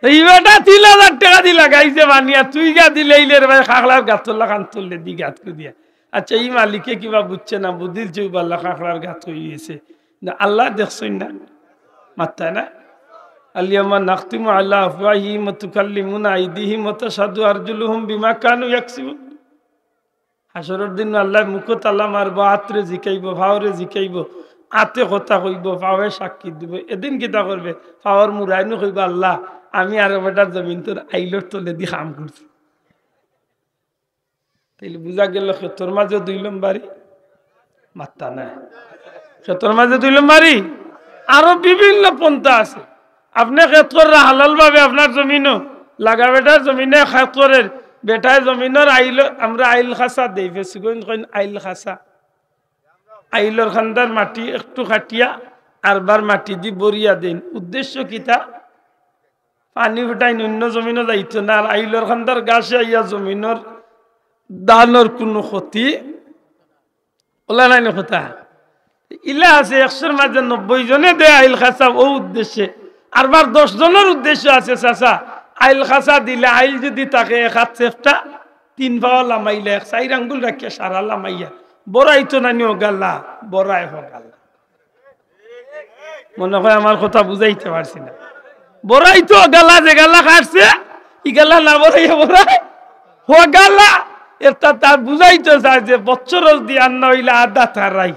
এই বেটা তিন হাজার টেকা দি লাগাইছে পানি, আর তুই গিয়া দিলে ইলে রে ভাই খাঁকড়ার গাতর লাখান তলেদি গাত করি দিয়া। আচ্ছা, ই মালিকে কিবা বুঝছে না, বুঝিল যে উবাল্লা খাঁকড়ার গাত করি দিছে। না, আল্লায় দেখছইন না? মাত্তা না? আল ইয়াউমা নাখতিমু আলা আফওয়াহিহিম ওয়া তুকাল্লিমুনা আইদিহিম ওয়া তাশহাদু আরজুলুহুম বিমা কানু ইয়াকসিবুন। হাশরর দিন আল্লায় মুখো তালা মারবো, আতরে জিকাইবো, ফাওরে জিকাইবো, আতে কথা কইবো, ফাওয়ে সাক্ষী দিবো। এদিন কিতা করবে? ফাওর মুড়াইনু কইবো, "আল্লাহ, আমি আরো বেটার জমিনতর আইলর তলেদি কাম করছি।" তাইলে বুঝা গেল খেতর মাঝে দুই নম্বরি? মাত্তা নাই। খেতর মাঝে দুই নম্বরি? আরো বিভিন্ন পন্থা আছে। আপনে খেত কররা হালাল ভাবে আপনার জমিনো, লাগা বেটার জমিনে খেত করের, বেটায় জমিনর আইল, আমরা আইল খাসা দেই, ফেসুগঞ্জ কইন আইল খাসা। আইলর খান্দার মাটি একটু কাটিয়া আরবার মাটি দি ভরিয়া দেইন। উদ্দেশ্য কিতা? পানি ফুটাইন অন্য জমিনো যাইতো না, আর আইলর খান্দার ঘাসে আইয়া জমিনর দানর কুনু ক্ষতি অইলো নানি কথা। ইলা আছে একশোর মাঝে নব্বই জনে দেয় আইল খাসা অউ উদ্দেশ্যে, আরবার দশ জনর উদ্দেশ্য আছে। চাচা, আইল খাসা দিলে আইল যুদি থাকে এক আত চেপ্টা, তিন পাওয়া লামাইলে এক চাইর আঙ্গুল রাখিয়া সারা লামাইয়া, বড়াই তো নানি অগালা, বড়াই অগালা। মনে হয় আমার কথা বুঝাইতে পারছি না। বড়াই তো অগালা, যেগালা কাটছে, ইগালা না বড়াইয়া বড়াই অগালা। এটা তার বুঝাইতে চায় যে বছর যদি আর না অইলে আধা তারাই,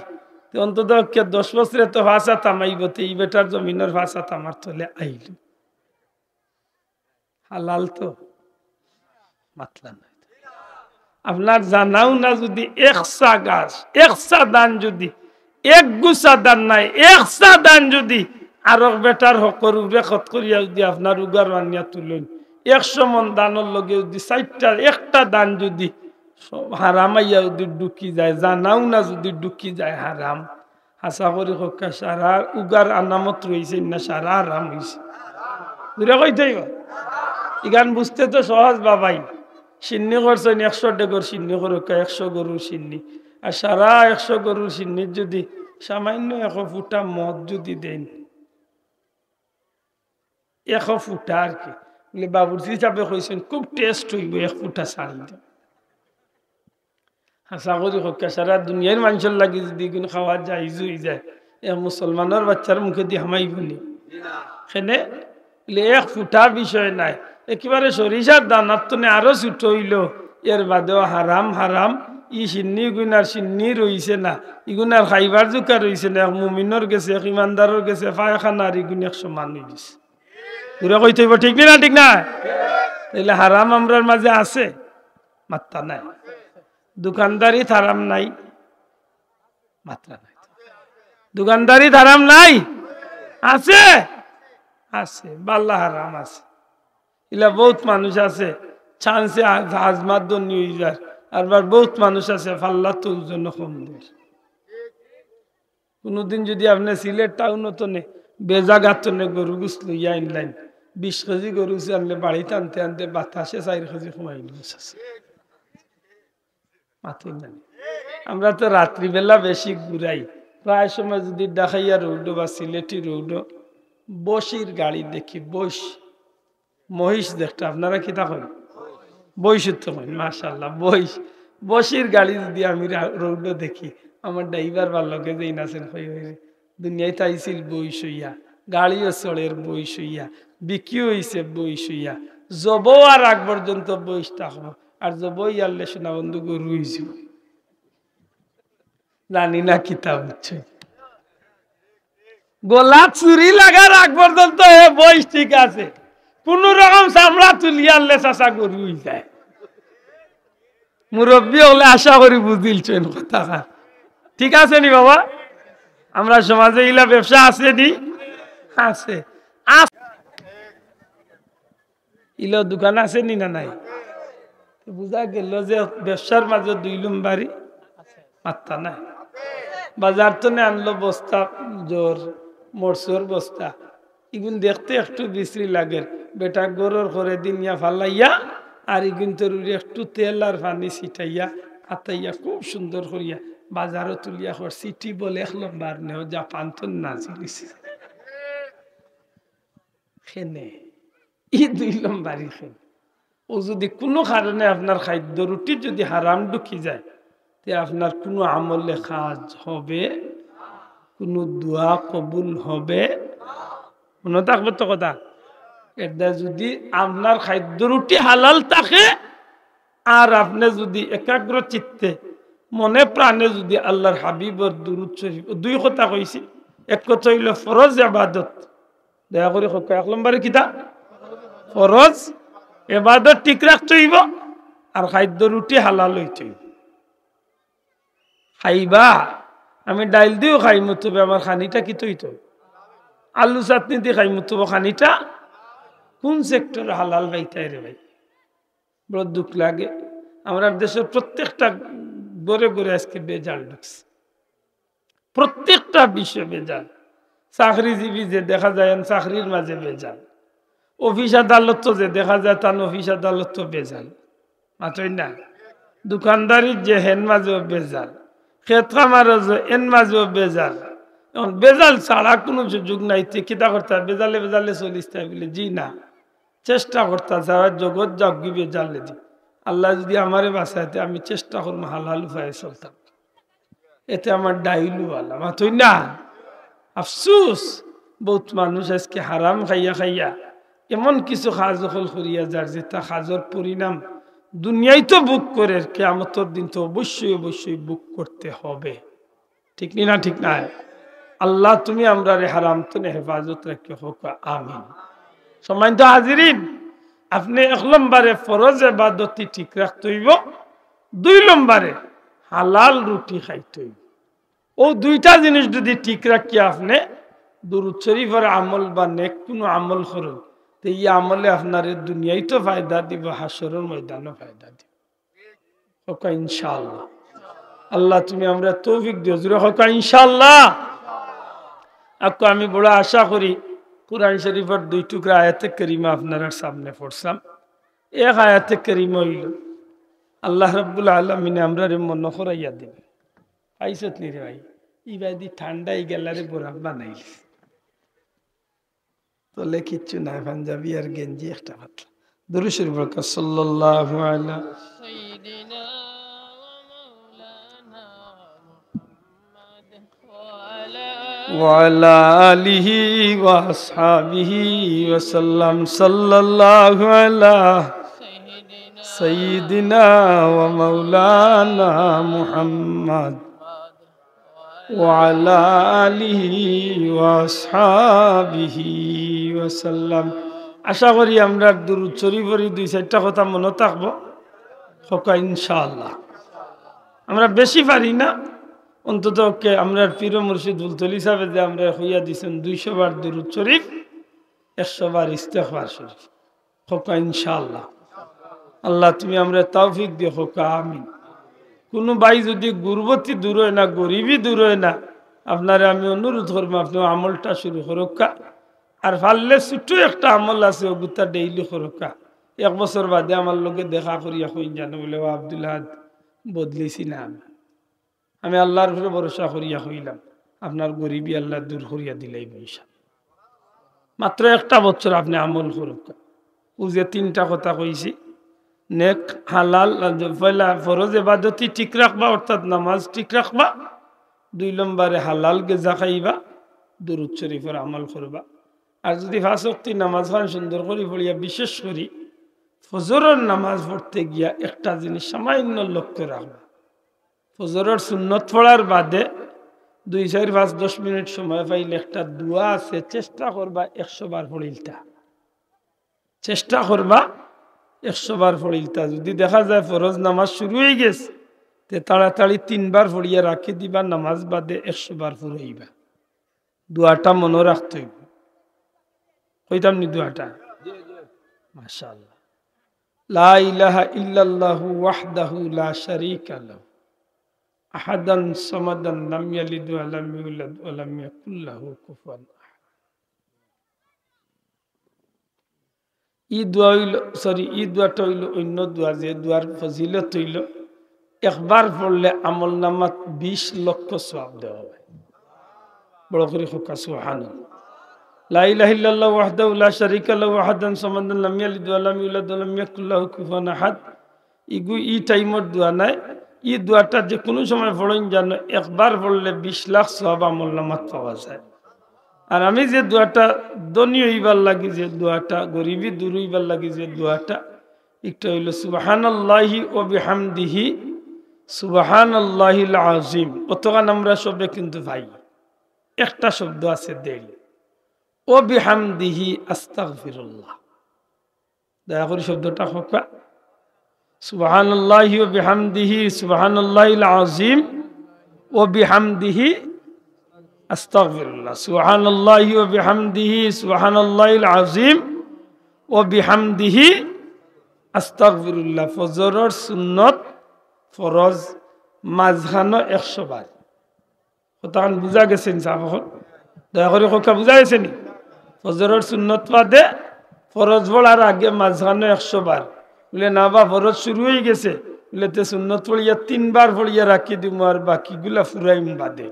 তে অন্তত পক্ষে দশ বছরে তো পাঁচ আত হামাইবো, তে ই বেটার জমিনর পাঁচ আত আমার তলে আইল। হালাল তো? মাতলা নাই। আপনার জানা উনা যুদি একসা গাছ, একসা ধান যুদি, এক গুছা ধান নায়, একসা ধান যুদি আরক বেটার হকর উপরে খত করিয়া যুদি আপনার উগার আনিয়া তুলইন, একশো মন ধানর লগে যুদি চাইরটা, একটা ধান যুদি সব হারাম আইয়া যুদি ঢুকি যায়, জানা উনা যুদি ঢুকি যায় হারাম, হাছা করি কউক্কা, সারা উগার আনামত রইছে না, সারা হারাম অইছে? জুরে কইতে অইবো। ইখান বুঝতে তো সহজ বাবাই। শিন্নি করছইন, একশো ডেগর শিন্নি করউক্কা, একশো গরুর শিন্নি। আর সারা একশো গরুর শিন্নির যুদি সামান্য এক ফুটা মদ যুদি দেইন, এক ফুটা আর কি, বুলে বাবুর্চি হিসাবে কইছইন, খুব taste অইবো, এক ফুটা ছাড়ি দেইন। হাছা করি কউক্কা, সারা দুনিয়ার মানষর লাগি যুদি ইগুন খাওয়া জাইজ অই যায়, এক মুসলমানর বাচ্চার মুখেদি হামাইবো নি? কেনে? বুলে এক ফুটা বিষয় নায়, একেবারে সরিষার দানার তনে আরো ছোট অইলো, এর বাদেও হারাম, হারাম। ই শিন্নি ইগুন আর শিন্নি রইছে না, ইগুন আর খাইবার জুকা রইছে না। এক মুমিনর গেছে, এক ইমানদারর গেছে পায়খানা আর ইগুন এক সমান অই গেছে। জুরে কইতে অইবো, ঠিক নি না? ঠিক না? তাইলে হারাম আমরার মাঝে আছে? মাতরা নাই। দোকানদারিত হারাম নাই? মাতরা নাই। দোকানদারিত হারাম নাই? আছে, আছে, বালা হারাম আছে। ইলা বউত মানুষ আছে, chance এ আজ-, আজমাত ধনী অই যার। আরবার বউত মানুষ আছে, ফাল্লাত ওজন কম দের। কুনুদিন যুদি আপনে সিলেট টাউন তনে বেজাগা তনে গরু গুস লইয়া আইনলাইন, বিশ কেজি গরু গুস আনলে বাড়িত আনতে আনতে বাতাসে চাইর কেজি কমাই নিস আছে। মাতইন না। আমরা তো রাত্রিবেলা বেশি ঘুরাই, প্রায় সময় যুদি ঢাকাইয়া রোডো বা সিলেটি রোডো বইশর গাড়ি দেখি, বইশ, মহিষ দেখতা, আপনারা কিতা কইন? বইশ তো কইন, মাশাআল্লাহ, বইশ। বইশর গাড়ি যুদি আমি রা-, রোডো দেখি, আমার ড্রাইভার বা লগে যেইন আছইন, কই, "ওই রে, দুনিয়াত আইছিল বইশ অইয়া, গাড়িও চড়ের বইশ অইয়া, বিক্রিও অইছে বইশ অইয়া, জবো আর আগ পর্যন্ত বইশ থাকবো, আর জবো ইয়ারলে সোনা বন্ধু গরু অইছে।" জানি না কিতা বুঝছে। গলাত চুরি লাগার আগ পর্যন্ত হে বইশ ঠিক আছে, কুনু রকম চামড়া তুলিয়া আনলে চাচা গরু অই যায়। মুরব্বি অকলে আশা করি বুঝিলছইন কথা। ঠিক আছে নি বাবা? আমরা সমাজে ইলা ব্যবসা আছে নি? আছে। আস-, ইলা দোকান আছে নি না নাই? তো বুঝা গেল যে ব্যবসার মাঝে দুই লম্বারি মাত্তা নাই। বাজার তনে আনলো বস্তা, জোর, মরচর বস্তা, ইগুন দেখতে একটু বিশ্রী লাগের। বেটা গরর করে দিনিয়া ফালাইয়া, আর ইগুন তরুরি একটু তেল আর পানি ছিটাইয়া, আতাইয়া খুব সুন্দর করিয়া বাজারো তুলিয়া কর, সিটি বলে এক লম্বার নেও, জাপান তো নাজিল অইছে। খেনে, ই দুই লম্বারি খেনে। ও যুদি কুনু কারণে আপনার খাদ্য রুটি যুদি হারাম ঢুকি যায়, তে আপনার কুনু আমলে কাজ হবে, কুনু দোয়া কবুল হবে? মনো থাকবো তো কথা। এটা যুদি আপনার খাদ্য রুটি হালাল থাকে, আর আপনে যুদি একাগ্র চিত্তে মনে প্রাণে যুদি আল্লার হাবিবর দুরুদ শরিফ, দুই কথা কইছি, এক কথা অইলো ফরজ এবাদত, দয়া করি কউক্কা, এক লম্বারি কিতা? ফরজ এবাদত ঠিক রাখতে অইবো, আর খাদ্য রুটি হালাল অইতে অইবো। খাইবা, আমি ডাইল দিও খাইমু, তবে আমার খানিটা কিতা অইতো? আলু চাটনি দি খাইমু, তবে খানিটা কুন সেক্টর হালাল পাইতায় রে ভাই? বড় দুখ লাগে। আমরার দেশর প্রত্যেকটা ঘরে ঘরে আজকে ভেজাল ঢুকছে। প্রত্যেকটা বিষয়ে ভেজাল। চাকরিজীবী যে দেখা যায়, এন চাকরির মাঝে ভেজাল। অফিস আদালত তো যে দেখা যায়, তান অফিস আদালত তো ভেজাল। মাতইন না? দোকানদারির যে হেন মাঝেও বেজাল, খেত খামারও যে এন মাঝেও বেজাল। এখন বেজাল ছাড়া কুনু সুযোগ নাই। তে কিতা করতা? বেজালে বেজালে চলিস তাই বলে, জি না, চেষ্টা করতা যারা জগৎ যাউকগি বেজালেদি। আল্লায় যুদি আমারে বাঁচাইতে, আমি চেষ্টা করমু হালাল উপায়ে চলতাম। এতে আমার ডাইলু আলা মাতই না। আফসুস, বউত মানুষ আইজকে হারাম খাইয়া খাইয়া এমন কিছু কাজ অকল করিয়া যার, যেটা কাজর পরিণাম দুনিয়াইত ভোগ করের, কিয়ামতর দিন তো অবশ্যই অবশ্যই ভোগ করতে হবে। ঠিক নি না? ঠিক নায়? আল্লাহ, তুমি আমরারে হারাম তনে হেফাজত রাখিও, কউক্কা আমিন। সম্মানিত হাজিরিন, আপনে এক নম্বরে ফরজ এবাদতি ঠিক রাখতে অইবো, দুই নম্বরে হালাল রুটি খাইতে অইবো। অউ দুইটা জিনিস যুদি ঠিক রাখিয়া আপনে দুরুদ শরিফর আমল বা নেক কুনু আমল করইন, তে ই আমলে আপনারে দুনিয়াইত ফায়দা দিবো, হাশরর ময়দানও ফায়দা দিবো। কউক্কা ইনশাআল্লাহ। আল্লাহ, তুমি আমরারে তৌফিক দিও। জোরে কউক্কা ইনশাআল্লাহ। আকু আমি বড় আশা করি, কুরআন শরিফর দুই টুকরা আয়াতে কারিমা আপনারার সামনে পড়ছিলাম। এক আয়াতে কারিমা অইলো, আল্লাহ রাব্বুল আলামিনে আমরারে মনো করাইয়া দিন। পাইছত নি রে ভাই? ইবাদি ঠান্ডা অইগেলা রে, বরফ বানাইল। তলে কিচ্ছু নাই, পাঞ্জাবি আর গেঞ্জি একটা পাতলা। দুরুদ শরিফ পড়উক্কা, সাল্লাল্লাহু আলা سيدنا ومولانا محمد وعلى وعلى آله وأصحابه وسلم. صلى الله على سيدنا سيدنا ومولانا محمد وعلى آله وأصحابه وسلم. আশা করি আমরার দুরুদ শরিফর ই দুই চাইরটা কথা মনো থাকবো। কউক্কা ইনশাআল্লাহ। আমরা বেশি পারি না, অন্তত পক্ষে আমরার পীর মুর্শিদ ফুলতলি সাবে যে আমরারে কইয়া দিছইন দুইশো বার দুরুদ শরিফ, একশো বার ইস্তেগফার শরিফ। কউক্কা ইনশাআল্লাহ। আল্লাহ, তুমি আমরারে তৌফিক দিও, কউক্কা আমিন। কুনু ভাই যুদি গুরবতি দূর অয় না, গরিবি দূর অয় না, আপনারে আমি অনুরোধ করমু, আপনে আমলটা শুরু করউক্কা। আর পারলে ছুট্টু একটা আমল আছে, অগুতা daily করউক্কা। এক বছর বাদে আমার লগে দেখা করিয়া কইন জানো, বলে, "ও আব্দুল আহাদ, বদলিছি না আমি।" আমি আল্লাহর উপরে ভরসা করিয়া কইলাম, আপনার গরিবি আল্লায় দূর করিয়া দিলাইবো ইনশাআল্লাহ। মাত্র একটা বছর আপনে আমল করউক্কা। অউ যে তিনটা কথা কইছি, নেক, হালাল, পয়লা ফরজ এবাদতি ঠিক রাখবা, অর্থাৎ নামাজ ঠিক রাখবা। দুই নম্বরে হালাল গেজা খাইবা, দুরুদ শরিফর আমল করবা। আর যুদি পাঁচ ওয়াক্তি নামাজ খান সুন্দর করি পড়িয়া, বিশেষ করি ফজরর নামাজ পড়তে গিয়া একটা জিনিস সামান্য লক্ষ্য রাখবা, ফজরর সুন্নত পড়ার বাদে দুই, চাইর, পাঁচ, দশ মিনিট সময় পাইলে একটা দোয়া আছে, চেষ্টা করবা একশো বার পড়িলতা। চেষ্টা করবা একশো বার পড়িলতা। যুদি দেখা যায় ফরজ নামাজ শুরু অইগেছে, তে তাড়াতাড়ি তিনবার পড়িয়া রাখি দিবা, নামাজ বাদে একশো বার পড়াইবা। দোয়াটা মনো রাখতে অইবো। কইতাম নি দোয়াটা? মাশাআল্লাহ। লা ইলাহা ইল্লাল্লাহু ওয়াহদাহু লা শারীকা লাহু, আহাদান সামাদান, লাম ইয়ালিদ ওয়া লাম ইউলাদ ওয়া লাম ইয়াকুল লাহু কুফুয়ান আহাদ। ই দোয়া অইলো, sorry, ই দোয়াটা অইলো অইন্য দোয়া, যে দোয়ার ফজিলত অইলো একবার পড়লে আমলনামাত বিশ লক্ষ সওয়াব দেওয়া অয়। বড় করি কউক্কা সুবহানাল্লাহ। লা ইলাহা ইল্লাল্লাহু ওয়াহদাহু লা শারীকা লাহু আহাদান সামাদান লাম ইয়ালিদ ওয়া লাম ইউলাদ ওয়া লাম ইয়াকুল লাহু কুফুয়ান আহাদ। ইগু ই টাইমর দোয়া নায়, ই দোয়াটা যে কুনু সময় পড়ইন জানো, একবার পড়লে বিশ লাখ সওয়াব আমলনামাত পাওয়া যায়। আর আমি যে দোয়াটা ধনী অইবার লাগি, যে দোয়াটা গরিবি দূর অইবার লাগি, যে দোয়াটা একটা অইলো সুবহানাল্লাহি ওয়া বিহামদিহি সুবহানাল্লাহিল আযীম। অতখান আমরা সবে কিন্তু পাই, একটা শব্দ আছে দেরি, ওয়া বিহামদিহি আস্তাগফিরুল্লাহ। দয়া করি শব্দটা কউক্কা। সুবহানাল্লাহি ওয়া বিহামদিহি সুবহানাল্লাহিল আযীম ওয়া বিহামদিহি আস্তাগফিরুল্লাহ। সুবহানাল্লাহি ওয়া বিহামদিহি সুবহানাল্লাহিল আযীম ওয়া বিহামদিহি আস্তাগফিরুল্লাহ। ফজরর সুন্নত, ফরজ, মাঝখানো একশো বার। কথাখান বুঝা গেছে নি সাব অকল? দয়া করি কউক্কা, বুঝা গেছে নি? ফজরর সুন্নত বাদে ফরজ পড়ার আগে মাঝখানো একশো বার। বলে, "না বা, ফরজ শুরু অইগেছে, বুলে, "তে সুন্নত পড়িয়া তিনবার পড়িয়া রাখি দিমু, আর বাকিগুলা ফুরাইম বাদে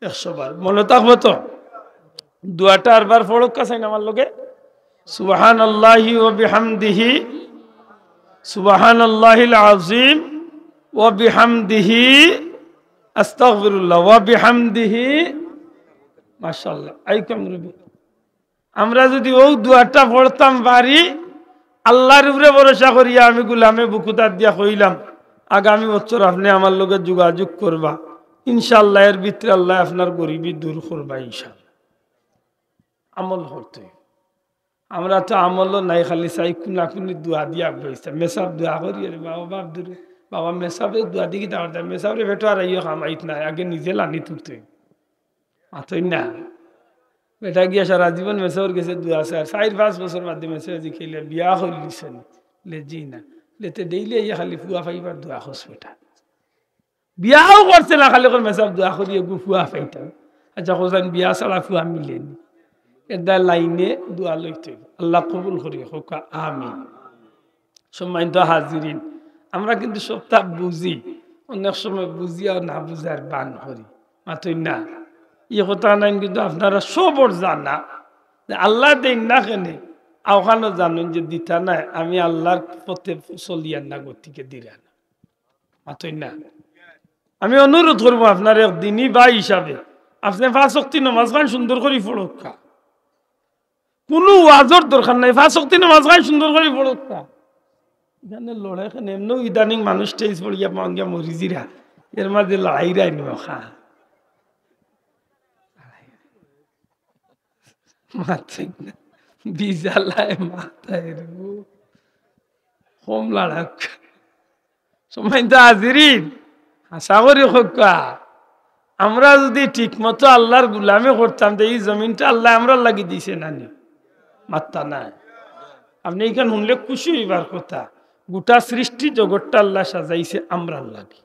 একশো বার।" মনো থাকবো তো? দোয়াটা আরবার পড়উক্কা চাইন আমার লগে। সুবহানাল্লাহি ওয়া বিহামদিহি, সুবহানাল্লাহিল আযীম ওয়া বিহামদিহি, আস্তাগফিরুল্লাহ ওয়া বিহামদিহি। মাশাআল্লাহ। আইকাম রবি। আমরা যুদি অউ দোয়াটা পড়তাম পারি, আল্লার উপরে ভরসা করিয়া আমি গুলামে বুকুত আত দিয়া কইলাম, আগামী বছর আপনে আমার লগে যোগাযোগ করবা, ইনশাআল্লাহ এর ভিতরে আল্লায় আপনার গরিবি দূর করবা ইনশাআল্লাহ। আমল করতে অইবো। আমরা তো আমলও নাই, খালি চাই কুনাকুনি দোয়া দিয়া আগাইতাম। মেসাব দোয়া করি, "আরে বাবা, বাপ দূরে, বাবা মেসাবে দোয়া দি কিতা করতাম? মেসাবরে বেটো আর আইও কামাইত নাই, আগে নিজে লানি তুলতে অইবো।" মাতইন না। বেটা গিয়া সারা জীবন মেসাবর গেছে দোয়া চার, চাইর পাঁচ বছর বাদে মেসাবে জিকাইলে, "বিয়া করিলিছনি?" লে, "জি না।" লে, "তে ডেইলি আইয়া খালি ফুয়া পাইবার দোয়া করছ বেটা।" বিয়াও করছে না, খালি কর, "মেসাব দোয়া করি এগু ফুয়া পাইতাম।" আচ্ছা, কইছইন বিয়া ছাড়া ফুয়া মিলেনি। এর দ্বারা লাইনে দোয়া লইতে অইবো। আল্লাহ কবুল করি, কউক্কা আমিন। সম্মানিত হাজিরিন, আমরা কিন্তু সবটা বুঝি, অনেক সময় বুঝিয়াও না বুঝার বান করি। মাতইন না। ই কথা নাইন কিন্তু আপনারা সবর জানা যে আল্লায় দেইন না কেনে, অখানও জানইন যে দিতা নায়, আমি আল্লার পথে চলিয়ার না গতিকে দিরা না। মাতইন না। আমি অনুরোধ করমু আপনার এক দিনী ভাই হিসাবে, আপনে পাঁচ ওয়াক্তি নমাজ খান সুন্দর করি পড়উক্কা। কুনু ওয়াজর দরকার নাই, পাঁচ ওয়াক্তি নমাজ খান সুন্দর করি পড়উক্কা। ইখানে লড়াই কেনে? এমনেও ইদানিং মানুষ টেইস পড়িয়া মাঙ্গিয়া মরি যিরা, এর মাঝে লড়াই রাই নি অখা। মাতইন না। বিজালায় মাতায় রে। কম লাড়াউক। সম্মানিত হাজিরিন, আশা করি কউক্কা, আমরা যুদি ঠিক মতো আল্লার গুলামি করতাম, তে ই জমিনটা আল্লায় আমরার লাগি দিছে না নি? মাত্তা নাই। আপনে ইখান হুনলে খুশি অইবার কথা। গোটা সৃষ্টি জগতটা আল্লায় সাজাইছে আমরার লাগি।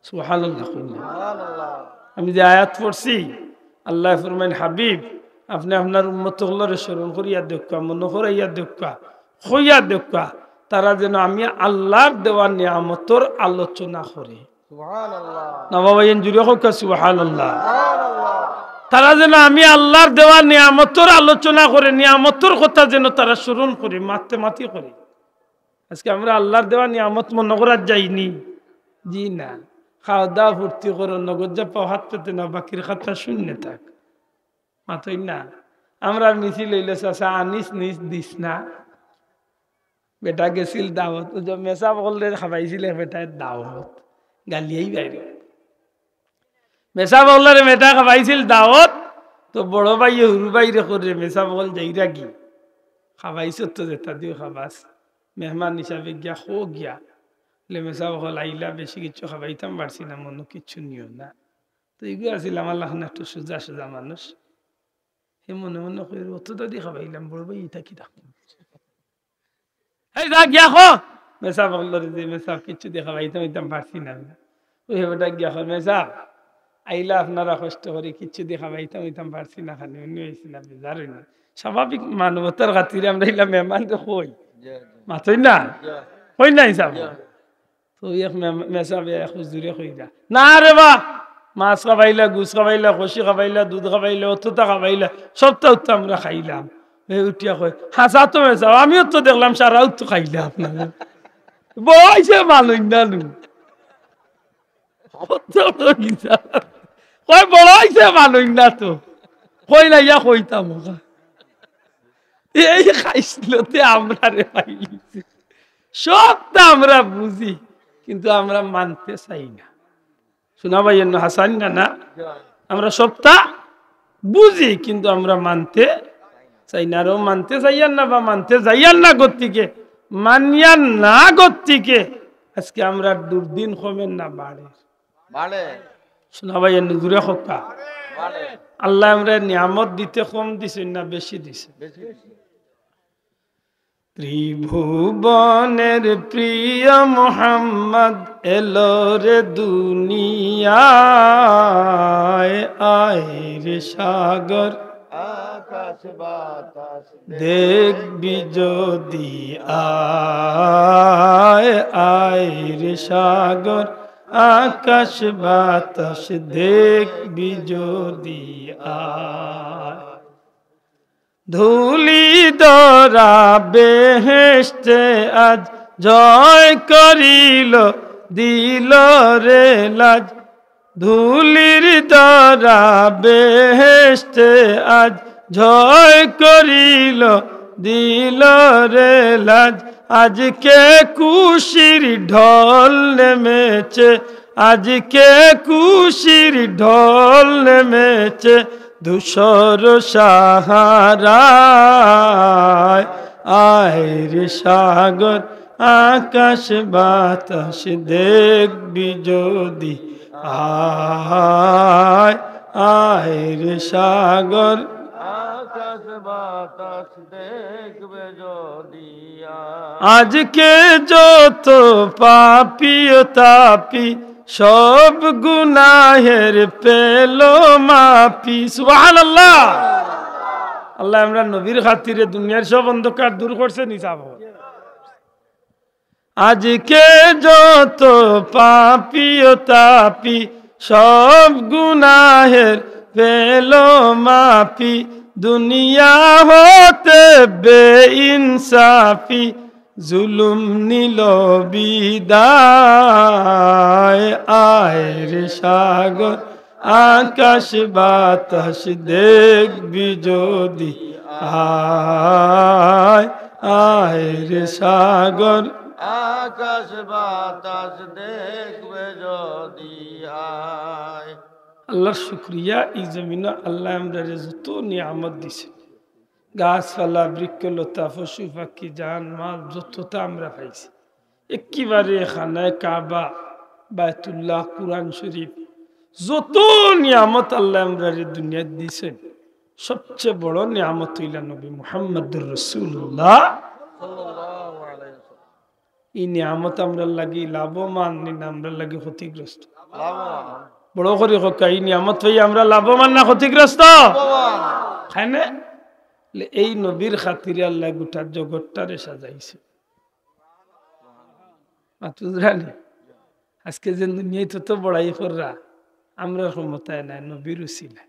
সুবহানাল্লাহ কইন না। আমি যে আয়াত পড়ছি, আল্লায় ফরমাইন, "হাবিব, আপনে আপনার উম্মত অকলরে স্মরণ করিয়া দেউক্কা, মনো করাইয়া দেউক্কা, কইয়া দেউক্কা, তারা যেন আমি আল্লার দেওয়া নিয়ামতর আলোচনা করে।" সুবহানাল্লাহ। না বাবা, এন জুরে কউক্কা সুবহানাল্লাহ। সুবহানাল্লাহ। তারা যেন আমি আল্লার দেওয়া নিয়ামতর আলোচনা করে, নিয়ামতর কথা যেন তারা স্মরণ করে, মাতে মাতি করে। আজকে আমরা আল্লার দেওয়া নিয়ামত মনো করার যাইনি? জি না। খাওয়া দাওয়া ফুর্তি করো, নগদ যা পাও হাত পেতে নাও, বাকির খাতা শূন্য থাক। মাতইন না। আমরার মিছিল অইলে, "চাচা আনিস নিস দিস না।" বেটা গেছিল দাওত, ওই যে মেসাব অকলরে খাবাইছিল এক বেটায় দাওত, গালিয়াই বাইরে। মেসাব অকলরে বেটা খাবাইছিল দাওত, তো বড় ভাইয়ে হুরু ভাইরে কইরে, "মেসাব অকল যাইরা গি, খাবাইছত তো যেতা দিও খাবাস, মেহমান হিসাবে গিয়া খো গিয়া।" লে মেসাব অকল আইলা, "বেশি কিচ্ছু খাবাইতাম পারছি না, মনো কিচ্ছু নিও না।" তো ইগু আছিল আমার লাখান একটু সুজা সুজা মানুষ। হে মনে মনে কইর, "অততা দি খাবাইলাম, বড় ভাই ইতা কিতা?" "এই যা গিয়া খো।" মেসাব অকলরে যে, "মেসাব, কিচ্ছু দি খাবাইতাম অইতাম পারছি না।" ওই বেটা গিয়া কয়, "মেসাব, আইলা আপনারা কষ্ট করি, কিচ্ছু দি খাবাইতাম অইতাম পারছি না, খানি অন্য অইছি না, বেজার অইন না।" স্বাভাবিক মানবতার খাতিরে আমরা ইলা মেহমানরে কই। মাতইন না? কই না হিসাব? তো এক মে-, মেসাবে এক হুজুরে কইরা, "না রে বা, মাছ খাবাইলা, গুস খাবাইলা, খসি খাবাইলা, দুধ খাবাইলা, অততা খাবাইলা, সবতা উত্তা আমরা খাইলাম।" হে উঠিয়া কয়, "হাছা তো মেসাব, আমিও তো দেখলাম সারাউ তো খাইলা আপনারা।" বড় অইছে মানইন না নু। কত বড় হিসাব। কয়, "বড় অইছে মানইন না তো।" কই না ইয়া কইতাম ওগা। এই খাইছলতে আমরারে পাইলিছে। সবতা আমরা বুঝি, কিন্তু আমরা মানতে চাই না। শুনা ভাই, এন্ন হাসান না, না? আমরা সবতা বুঝি, কিন্তু আমরা মানতে চাই না। আরো মানতে চাইয়ার না বা মানতে যাইয়ার না গতিকে, মানিয়ার না গতিকে আজকে আমরা দুর্দিন কমের না বাড়ের? বাড়ে। শুনা ভাই, এর জুরে কউক্কা। বাড়ে। আল্লায় আমরারে নিয়ামত দিতে কম দিছইন না বেশি দিছে? বেশি দিছে। ত্রিভুবনের প্রিয় মোহাম্মদ এলো রে দুনিয়ায়, আয় রে সাগর আকাশ দেখবি যদি আয়, আয় রে সাগর, আকাশ বাতাস দেখবি যদি আয়। ধুলি ধরা বেহেশতে আজ জয় করিল, দিল রে লাজ। ধুলির ধরা বেহেশতে আজ জয় করিল, দিল রে লাজ। আজকে খুশির ঢল নেমেছে, আজকে খুশির ঢল নেমেছে ধূসর সাহারায়। আয় রে সাগর, আকাশ বাতাস দেখবি যদি আয়, আয় রে সাগর, আকাশ বাতাস দেখবে যদি আয়। আজকে যত পাপী ও তাপী সব গুনাহের পেল মাফি। সুবহানাল্লাহ। আল্লায় আমরার নবীর খাতিরে দুনিয়ার সব অন্ধকার দূর করছে নি সাব? আজকে যত পাপী ও তাপী সব গুনাহের পেল মাফি। দুনিয়া হতে বেইনসাফি জুলুম নিল বিদায়। আয় রে সাগর, আকাশ বাতাস দেখবি যদি আয়, আয় রে সাগর, আকাশ বাতাস দেখবে যদি আয়। আল্লাহর শুকরিয়া, এই জমিনো আল্লায় আমরারে যত নিয়ামত দিছে, গাছপালা, বৃক্ষলতা, পশু পাখি, জান মাল, যততা আমরা পাইছি, একেবারে খানায় কাবা, বায়তুল্লাহ, কুরআন শরীফ, যত নিয়ামত আল্লায় আমরারে দুনিয়াত দিছইন, সবচেয়ে বড় নিয়ামত অইলা নবী মুহাম্মদুর রাসূলুল্লাহ। ই নিয়ামত আমরার লাগি লাভবান নি না আমরার লাগি ক্ষতিগ্রস্ত? বড় করি কউক্কা, ই নিয়ামত পাইয়া আমরা লাভবান না ক্ষতিগ্রস্ত? লাভবান। কেনে? লে, এই নবীর খাতিরে আল্লায় গোটা জগৎটারে সাজাইছে। মাত বুঝরা নি? আজকে যে দুনিয়াত তো বড়াই কররা, আমরার ক্ষমতায় নাই, নবীর উসিলায়।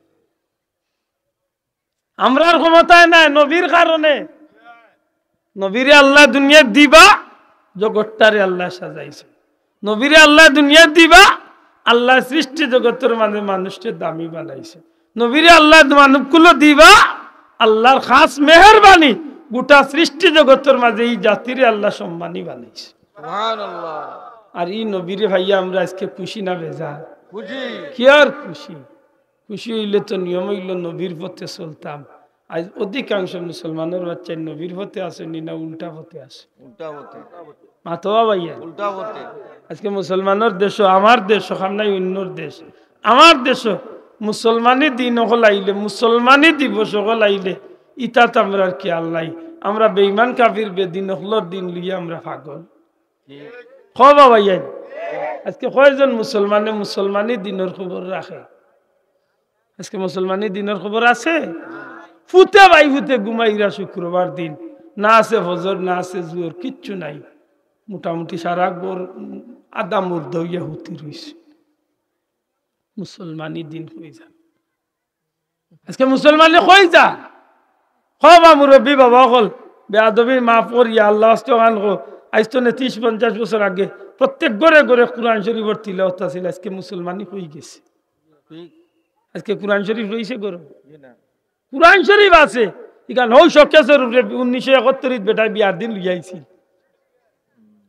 আমরার ক্ষমতায় নাই, নবীর কারণে। নবীরে আল্লায় দুনিয়াত দিবা, জগৎটারে আল্লায় সাজাইছে। নবীরে আল্লায় দুনিয়াত দিবা, আল্লায় সৃষ্টি জগতর মাঝে মানুষরে দামি বানাইছে। নবীরে আল্লায় মানবকুলো দিবা, আল্লার খাস মেহেরবানি, গোটা সৃষ্টি জগতর মাঝে ই জাতিরে আল্লায় সম্মানী বানাইছে। সুবহানাল্লাহ। আর ই নবীরে পাইয়া আমরা আজকে খুশি না বেজার? খুশি। কিয়ার খুশি? খুশি অইলে তো নিয়ম অইলো নবীর পথে চলতাম। আইজ অধিকাংশ মুসলমানর বাচ্চায় নবীর পথে আছে নি না উল্টা পথে আছে? উল্টা পথে। মাতো বা ভাইয়া। উল্টা পথে। আজকে মুসলমানর দেশো, আমার দেশো, খান নাই অন্যর দেশ, আমার দেশো মুসলমানি দিন অকল আইলে, মুসলমানি দিবস অকল আইলে, ইতাত আমরার খেয়াল নাই। আমরা বেইমান কাফির বেদিন অকলর দিন লইয়া আমরা পাগল। কও বা ভাইয়াইন, আজকে কয়জন মুসলমানে মুসলমানি দিনর খবর রাখে? আজকে মুসলমানি দিনর খবর আছে? ফুতে বাই ফুতে ঘুমাইরা শুক্রবার দিন, না আছে ফজর, না আছে জুহর, কিচ্ছু নাই। মোটামুটি সারা ঘর, উম, আধা মুর্দা অইয়া হুতি রইছে। মুসলমানি দিন কই যা? আজকে মুসলমানে কই যা? কও বা মুরব্বি বাবা অকল, বেয়াদবি মাফ করিয়া আল্লার ওয়াস্তে অখান কও। আইজ তো নে ত্রিশ পঞ্চাশ বছর আগে প্রত্যেক ঘরে ঘরে কুরআন শরীফর তিলাওয়াত আছিল, আজকে মুসলমানি কই গেছে? আজকে কুরআন শরীফ রইছে ঘরো? কুরআন শরীফ আছে, ইখান হউ শোকেসর উপরে উনিশশো একাত্তরিত বেটায় বিয়ার দিন লইয়া আইছিল।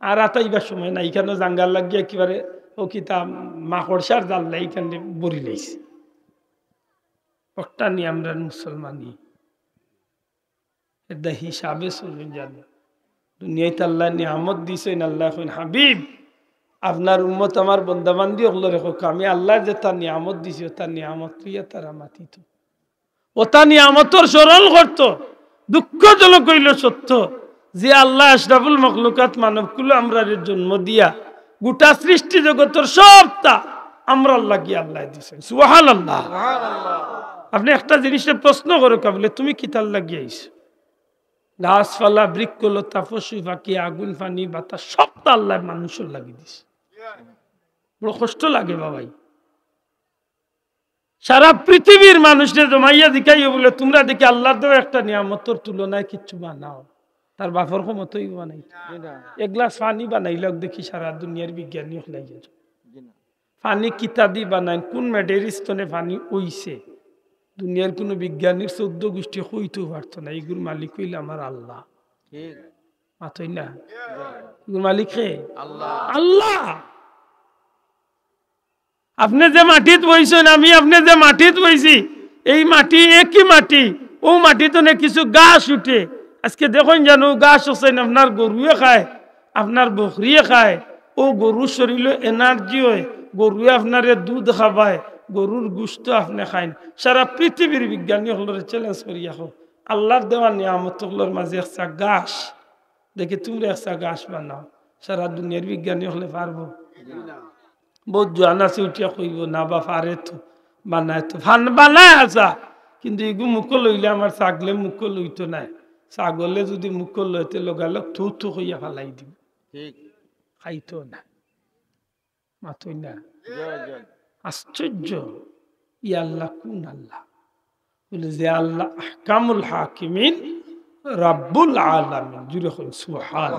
আর আতাইবার সময় নাই, ইখানো জাঙ্গার লাগিয়া একেবারে অউ কিতা মাকড়সার জাল লাই ইখান দি ভরি লাইছে। অটা নি আমরার মুসলমানি। এরদায় হিসাবে চলুন জানি। দুনিয়াত আল্লায় নিয়ামত দিছইন, আল্লায় কইন, "হাবিব, আপনার উম্মত আমার বন্দাবান্দি অকলরে কউক্কা, আমি আল্লায় যেতা নিয়ামত দিছি, অতা নিয়ামত লইয়া তারা মাতিত।" অতা নিয়ামতর স্মরণ করতো। দুঃখজনক অইলো সত্য যে আল্লায় আশরাফুল মখলুকাত মানবকুলো আমরারে জন্ম দিয়া গোটা সৃষ্টি জগতর সবতা আমরার লাগি আল্লায় দিছইন। সুবহানাল্লাহ। আপনে একটা জিনিসরে প্রশ্ন করউক্কা, বুলে, "তুমি কিতার লাগি আইছো?" গাছপালা, বৃক্ষলতা, পশু পাখি, আগুন, পানি, বাতাস, সব তো আল্লায় মানুষর লাগি দিছে। বড় কষ্ট লাগে বাবাই। সারা পৃথিবীর মানুষরে জমাইয়া জিকাইও বুলে, "তুমরা দেখি আল্লার দেওয়া একটা নিয়ামতর তুলনায় কিচ্ছু বানাও।" তার বাপর ক্ষমতা অইবো বানাইতে? জি না। এক গ্লাস পানি বানাইলাউক দেখি, সারা দুনিয়ার বিজ্ঞানী অকল আইয়া। জি না। পানি কিতাদি বানাইন, কুন মেডেরিস্তনে পানি অইছে? দুনিয়ার কুনু বিজ্ঞানীর চৌদ্দ গুষ্টি কইতেও পারতো না। ইগুর মালিক অইলা আমার আল্লাহ। ঠিক। মাতইন না? ইগুর মালিক কে? আল্লাহ। আল্লাহ। আপনে যে মাটিত বইছইন, আমি আপনে যে মাটিত বইছি, এই মাটি একই মাটি। অউ মাটিত অনেক কিছু গাছ উঠে। আজকে দেখইন যেন অউ গাছ অকল আপনার গরুয়ে খায়, আপনার বকরিয়ে খায়। অউ গরুর শরীলো এনার্জি অয়, গরুয়ে আপনারে দুধ খাবায়, গরুর গুস্ত আপনে খাইন। সারা পৃথিবীর বিজ্ঞানী অকলরে চ্যালেঞ্জ করিয়া কও, আল্লার দেওয়া নিয়ামত অকলর মাঝে একচা গাছ দেখি তুমরা একচা গাছ বানাও। সারা দুনিয়ার বিজ্ঞানী অকলে পারবো? বউত জোয়ান আছে উঠিয়া কইবো, "না বা, পারে তো, বানায় তো, বানায় আছা, কিন্তু ইগু মুখো লইলে আমার ছাগলে মুখো লইতো নায়। ছাগলে যুদি মুখো লয়, তে লগালগ থু থু কইয়া ফালাই দিবো।" ঠিক। খাইতো না। মাতইন না। আশ্চর্য, ই আল্লাহ কুন আল্লাহ? বুলে যে আল্লাহ আহকামুল হাকিমিন, রাব্বুল আলামিন। জুরে কইন সুবহান।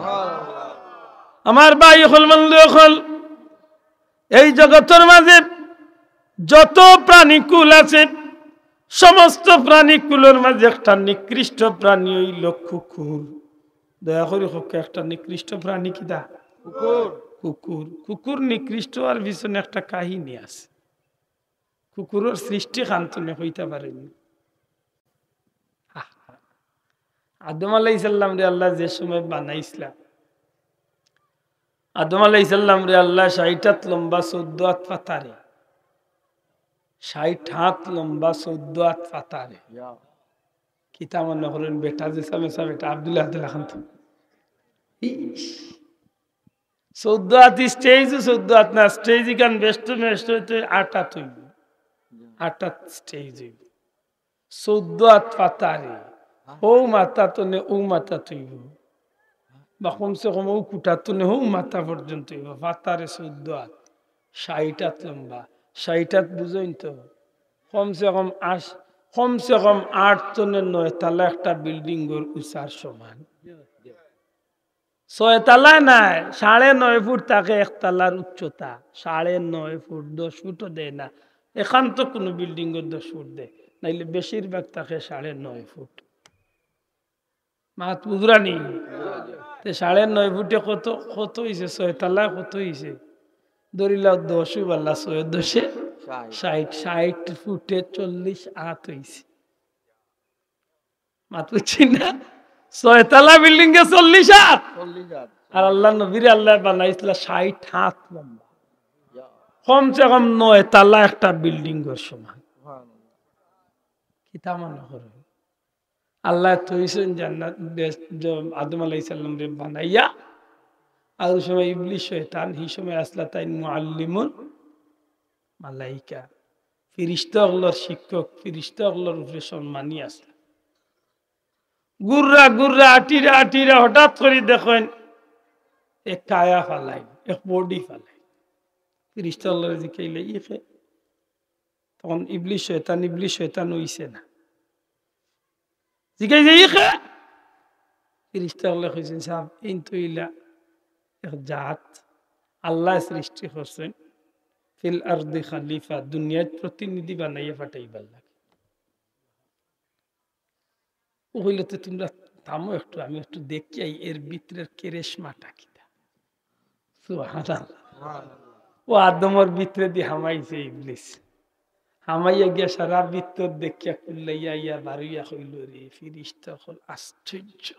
আমার ভাই অকল, বন্ধু অকল, এই জগতর মাঝে যত প্রাণীকুল আছে, সমস্ত প্রাণীকুলর মাঝে একটা নিকৃষ্ট প্রাণী অইলো কুকুর। দয়া করি কউক্কা, একটা নিকৃষ্ট প্রাণী কিতা? কুকুর। কুকুর। কুকুর নিকৃষ্ট অওয়ার পিছনে একটা কাহিনী আছে। কুকুরর সৃষ্টি খান তুমরা কইতা পারইন নি? আদম আলাইহিস সালামরে আল্লায় যে সময় বানাইছলা, আদম আলাইহিস সালামরে আল্লায় ষাইট আত লম্বা, চৌদ্দ আত পাতারে, ষাইট আত লম্বা, চৌদ্দ আত পাতারে। কিতা মনে করইন, বেটা যেছা মেছা বেটা, আব্দুল্লাহ আব্দুল্লাহ খান তো। ইস। চৌদ্দ আত স্টেজ, চৌদ্দ আত না, স্টেজ ইখান বেচতে বেচতে অইতে আট আত অইবো। আট আত স্টেজ অইবো। চৌদ্দ আত পাতারে, হউ মাথা তনে অউ মাথা অইবো। বা কমসে কম অউ কুটা তনে হউ মাথা পর্যন্ত অইবো। পাতারে চৌদ্দ আত, ষাইট আত লম্বা। ষাইট আত বুঝইন তো? কমসে কম আশ-, কমসে কম আট তনে নয় তালা একটা বিল্ডিংর উচার সমান। ছয় তালায় নায়, সাড়ে নয় ফুট থাকে এক তালার উচ্চতা। সাড়ে নয় ফুট, দশ ফুটও দেয় না। এখান তো কুনু বিল্ডিংও দশ ফুট দেয়, নাইলে বেশিরভাগ থাকে সাড়ে নয় ফুট। মাত বুঝরা নি? তে সাড়ে নয় ফুটে কত, কত অইছে? ছয় তালায় কত অইছে? ধরিলাও দশ অইবো, ছয় দশে ষাইট। ষাইট, ষাইট ফুটে চল্লিশ আত অইছে। মাত বুঝছি না? ছয় তালা বিল্ডিং এ চল্লিশ আত। চল্লিশ আত। আর আল্লার নবীরে আল্লায় বানাইছলা ষাইট আত লম্বা। কমসে কম নয় তালা একটা বিল্ডিংর সমান। সুবহানাল্লাহ। কিতা মনে করো? আল্লায় থইছইন জান্নাত, বেহেস্ত, জ-, আদম আলাইহিস সালামরে বানাইয়া। আর অউ সময় ইবলিস শয়তান, হি সময় আছলা তাইন মুআল্লিমুল মালাইকা, ফিরিস্তা অকলর শিক্ষক, ফিরিস্তা অকলর উপরে সম্মানী আছলা। ঘুররা ঘুররা, আটিরা আটিরা, হঠাৎ করি দেখইন এক কায়া ফালাইন, এক বডি ফালাইন। ফিরিস্তা অকলরে জিকাইলা, "ই কে?" তখন ইবলিস শয়তান, ইবলিস শয়তান অইছে না। জিকাইছে, "ই কে?" ফিরিস্তা অকলে কইছইন, "সাব, এইন তো অইলা এক জাত, আল্লায় সৃষ্টি করছইন, ফিল আরদি খালিফা, দুনিয়াত প্রতিনিধি বানাইয়া পাঠাইবার লাগি।" অউ কইলো, "তে তুমরা থামো একটু, আমি একটু দেখিয়াই এর ভিতরের কেরেশমাটা কিতা।" সুবহানাল্লাহ। অউ আদমর ভিতরেদি হামাইছে ইবলিস। হামাইয়া গিয়া সারা ভিতর দেখিয়া কুল্লাইয়া আইয়া বারইয়া কইলো, "রে ফিরিস্তা অকল, আশ্চর্য।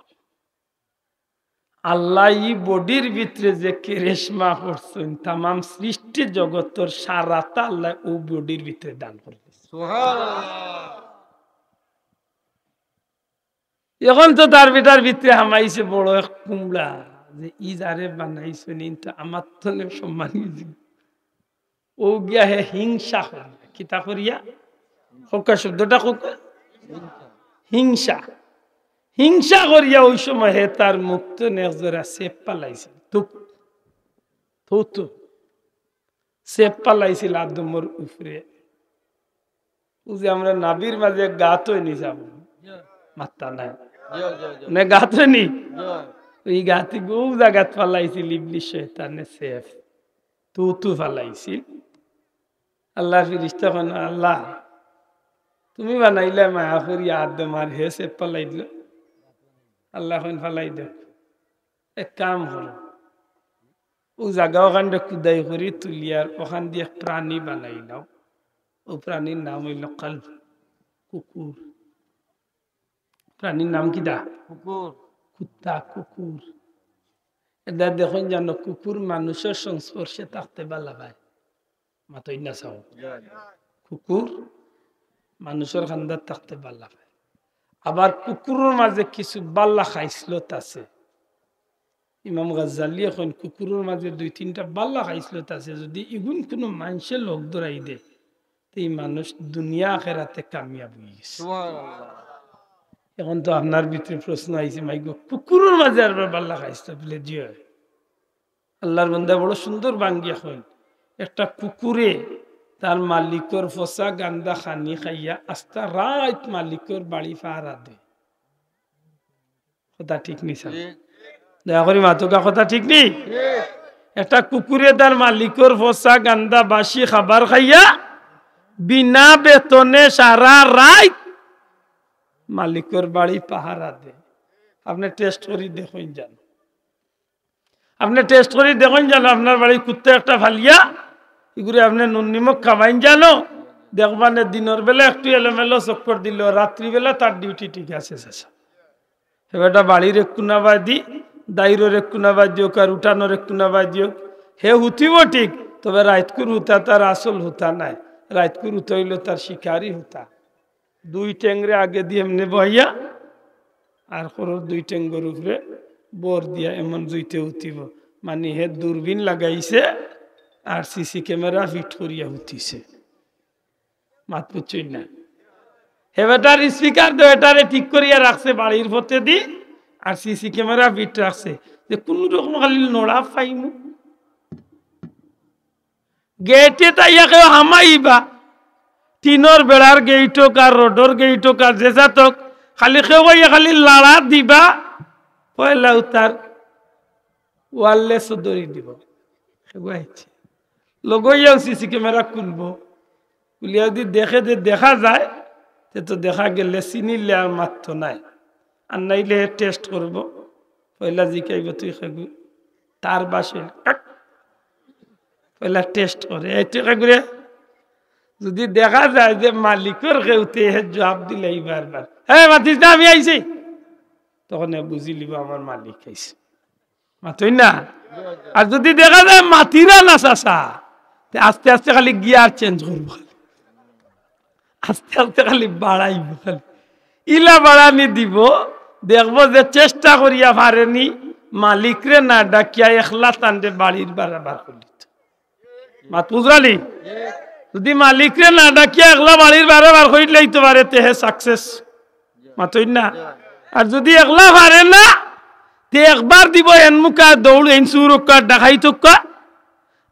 আল্লায় ই বডির ভিতরে যে কেরেশমা করছইন, তামাম সৃষ্টি জগতর সারতা আল্লায় অউ বডির ভিতরে দান করি দিছইন।" সুবহানাল্লাহ। অখন তো তার বেটার ভিতরে হামাইছে বড় এক কুমড়া, যে ই যারে বানাইছইন, ই তো আমার তনে সম্মানী অইযিবো। ও গিয়া হে হিংসা করিয়া, কিতা করিয়া? কউক্কা শব্দটা কউক্কা। হিংসা। হিংসা করিয়া ওই সময় হে তার মুখ থনে এক জোড়া ছেপ ফালাইছিল। থু, থু, থু। ছেপ ফালাইছিল আদমর উপরে। ও যে আমরা নাভির মাঝে গাত অয়নি যাব, মাত্তা নাই। জি, জি, জি। মানে গাত অয়নি? জি। ওই গাত ও জাগাত ফালাইছিল ইবলিশ শয়তানে ছেপ। থু থু ফালাইছিল। আল্লার ফিরিস্তা কইন, "আল্লাহ, তুমি বানাইলা মায়া করি আদম আর হে ছেপ ফালাই দিল।" আল্লায় কইন, "ফালাই দেও, এক কাম করো, ও জাগা ওখানরে খুদাই করি তুলিয়ার ওখান দি এক প্রাণী বানাইলাও। ও প্রাণীর নাম অইলো কালব, কুকুর।" প্রাণীর নাম কিতা? কুকুর। কুত্তা, কুকুর। এটা দেখইন জানো, কুকুর মানুষর সংস্পর্শে থাকতে ভালা পায়। মাতইন না চাও। কুকুর মানুষর কান্দাত থাকতে ভালা পায়। আবার কুকুরর মাঝে কিছু ভালা খাইছলত আছে। ইমাম গাজ্জালিয়ে কইন, কুকুরর মাঝে দুই তিনটা ভালা খাইছলত আছে, যদি ইগুন কুনু মানষে লগ ধরাই দে, তে ই মানুষ দুনিয়া আখেরাতে কামিয়াব অইগেছে। সুবহানাল্লাহ। এখন তো আপনার ভিতরে প্রশ্ন আইছে, "মাইগো, কুকুরর মাঝে আরবার ভালা খাইছলত?" বলে, "জি অয়।" আল্লার বান্দা বড় সুন্দর বাঙ্গিয়া কইন, "একটা কুকুরে তার মালিকর ফসা গান্দা খানি খাইয়া আস্তা রাইত মালিকর বাড়ি পাহারা দে।" কথা ঠিক নি স্যার? ঠিক। দয়া করি মাতউক্কা, কথা ঠিক নি? ঠিক। একটা কুকুরে তার মালিকর ফসা গান্দা বাসি খাবার খাইয়া বিনা বেতনে সারা রাইত মালিকর বাড়ি পাহারা দে। আপনে টেস্ট করি দেখইন জানো। আপনে টেস্ট করি দেখইন জানো, আপনার বাড়ি কুত্তা একটা ফালিয়া, ইগুরে আপনে নুন নিমক খাবাইন জানো, দেখবানে দিনর বেলা একটু এলোমেলো চক্কর দিল, রাত্রিবেলা তার ডিউটি ঠিক আছে, চাচা। হে বেটা বাড়ির এক কুনাবাদি, দাইরর এক কুনাবাদি হোক আর উঠানোর এক কুনাবাদি হোক, হে হুতিব ঠিক, তবে রাইতকুর হুতা তার আসল হুতা নায়। রাইতকুর হুতা অইলো তার শিকারি হুতা। দুই ঠেংরে আগে দি এমনে বহাইয়া, আর খরর দুই ঠেঙ্গর উপরে বর দিয়া এমন জুইতে হুতিব। মানে হে দূরবীন লাগাইছে আর সিসি ক্যামেরা ফিট করিয়া হুতিছে। মাত বুঝছইন না? হে বেটার স্পিকার তো এটারে ঠিক করিয়া রাখছে বাড়ির ফতেদি, আর সিসি ক্যামেরা ফিট রাখছে, যে কুনু রকম খালি নড়া পাইমু। গেইটে তাইয়া কেউ হামাইবা, টিনর বেড়ার গেইট হোক আর রডর গেইট হোক আর যে জাত হোক, খালি কেউ আইয়া খালি লাড়া দিবা, পয়লা উতার ওয়ারলেসও ধরি দিব। কেউ আইছে। লগইয়াও সিসি ক্যামেরা খুলবো। খুলিয়া যদি দেখে যে দেখা যায়, তে তো দেখা গেলে চিনিলে আর মাত নাই। আর নাইলে হে টেস্ট করবো। পয়লা জিকাইবো, "তুই কেগু?" তার বাসে কাক। পয়লা টেস্ট করে। এই তুই কেগুরে? যদি দেখা যায় যে মালিকর কেউ, তে হে জবাব দিলে বারবার, "হে, মাতিস না, আমি আইছি।" তখন হে বুঝিলিবো আমার মালিক আইছে। মাতইন না? আর যদি দেখা যায় মাতিরা না চাচা, তে আস্তে আস্তে খালি গিয়ার চেঞ্জ করবো খালি। আস্তে আস্তে খালি বাড়াইবো খালি। ইলা বাড়ানি দিব, দেখবো যে চেষ্টা করিয়া পারেনি মালিকরে না ডাকিয়া একলা তানরে বাড়ির বারা বার করিলিতো। মাত বুঝরানি? যদি মালিকরে না ডাকিয়া একলা বাড়ির বারা বার করিলাইতো পারে, তে হে সাকসেস। মাতইন না? আর যদি একলা পারে না, তে একবার দিব এন মুখা দৌড়, এন চুর অক্কা, ডাকাইত অক্কা।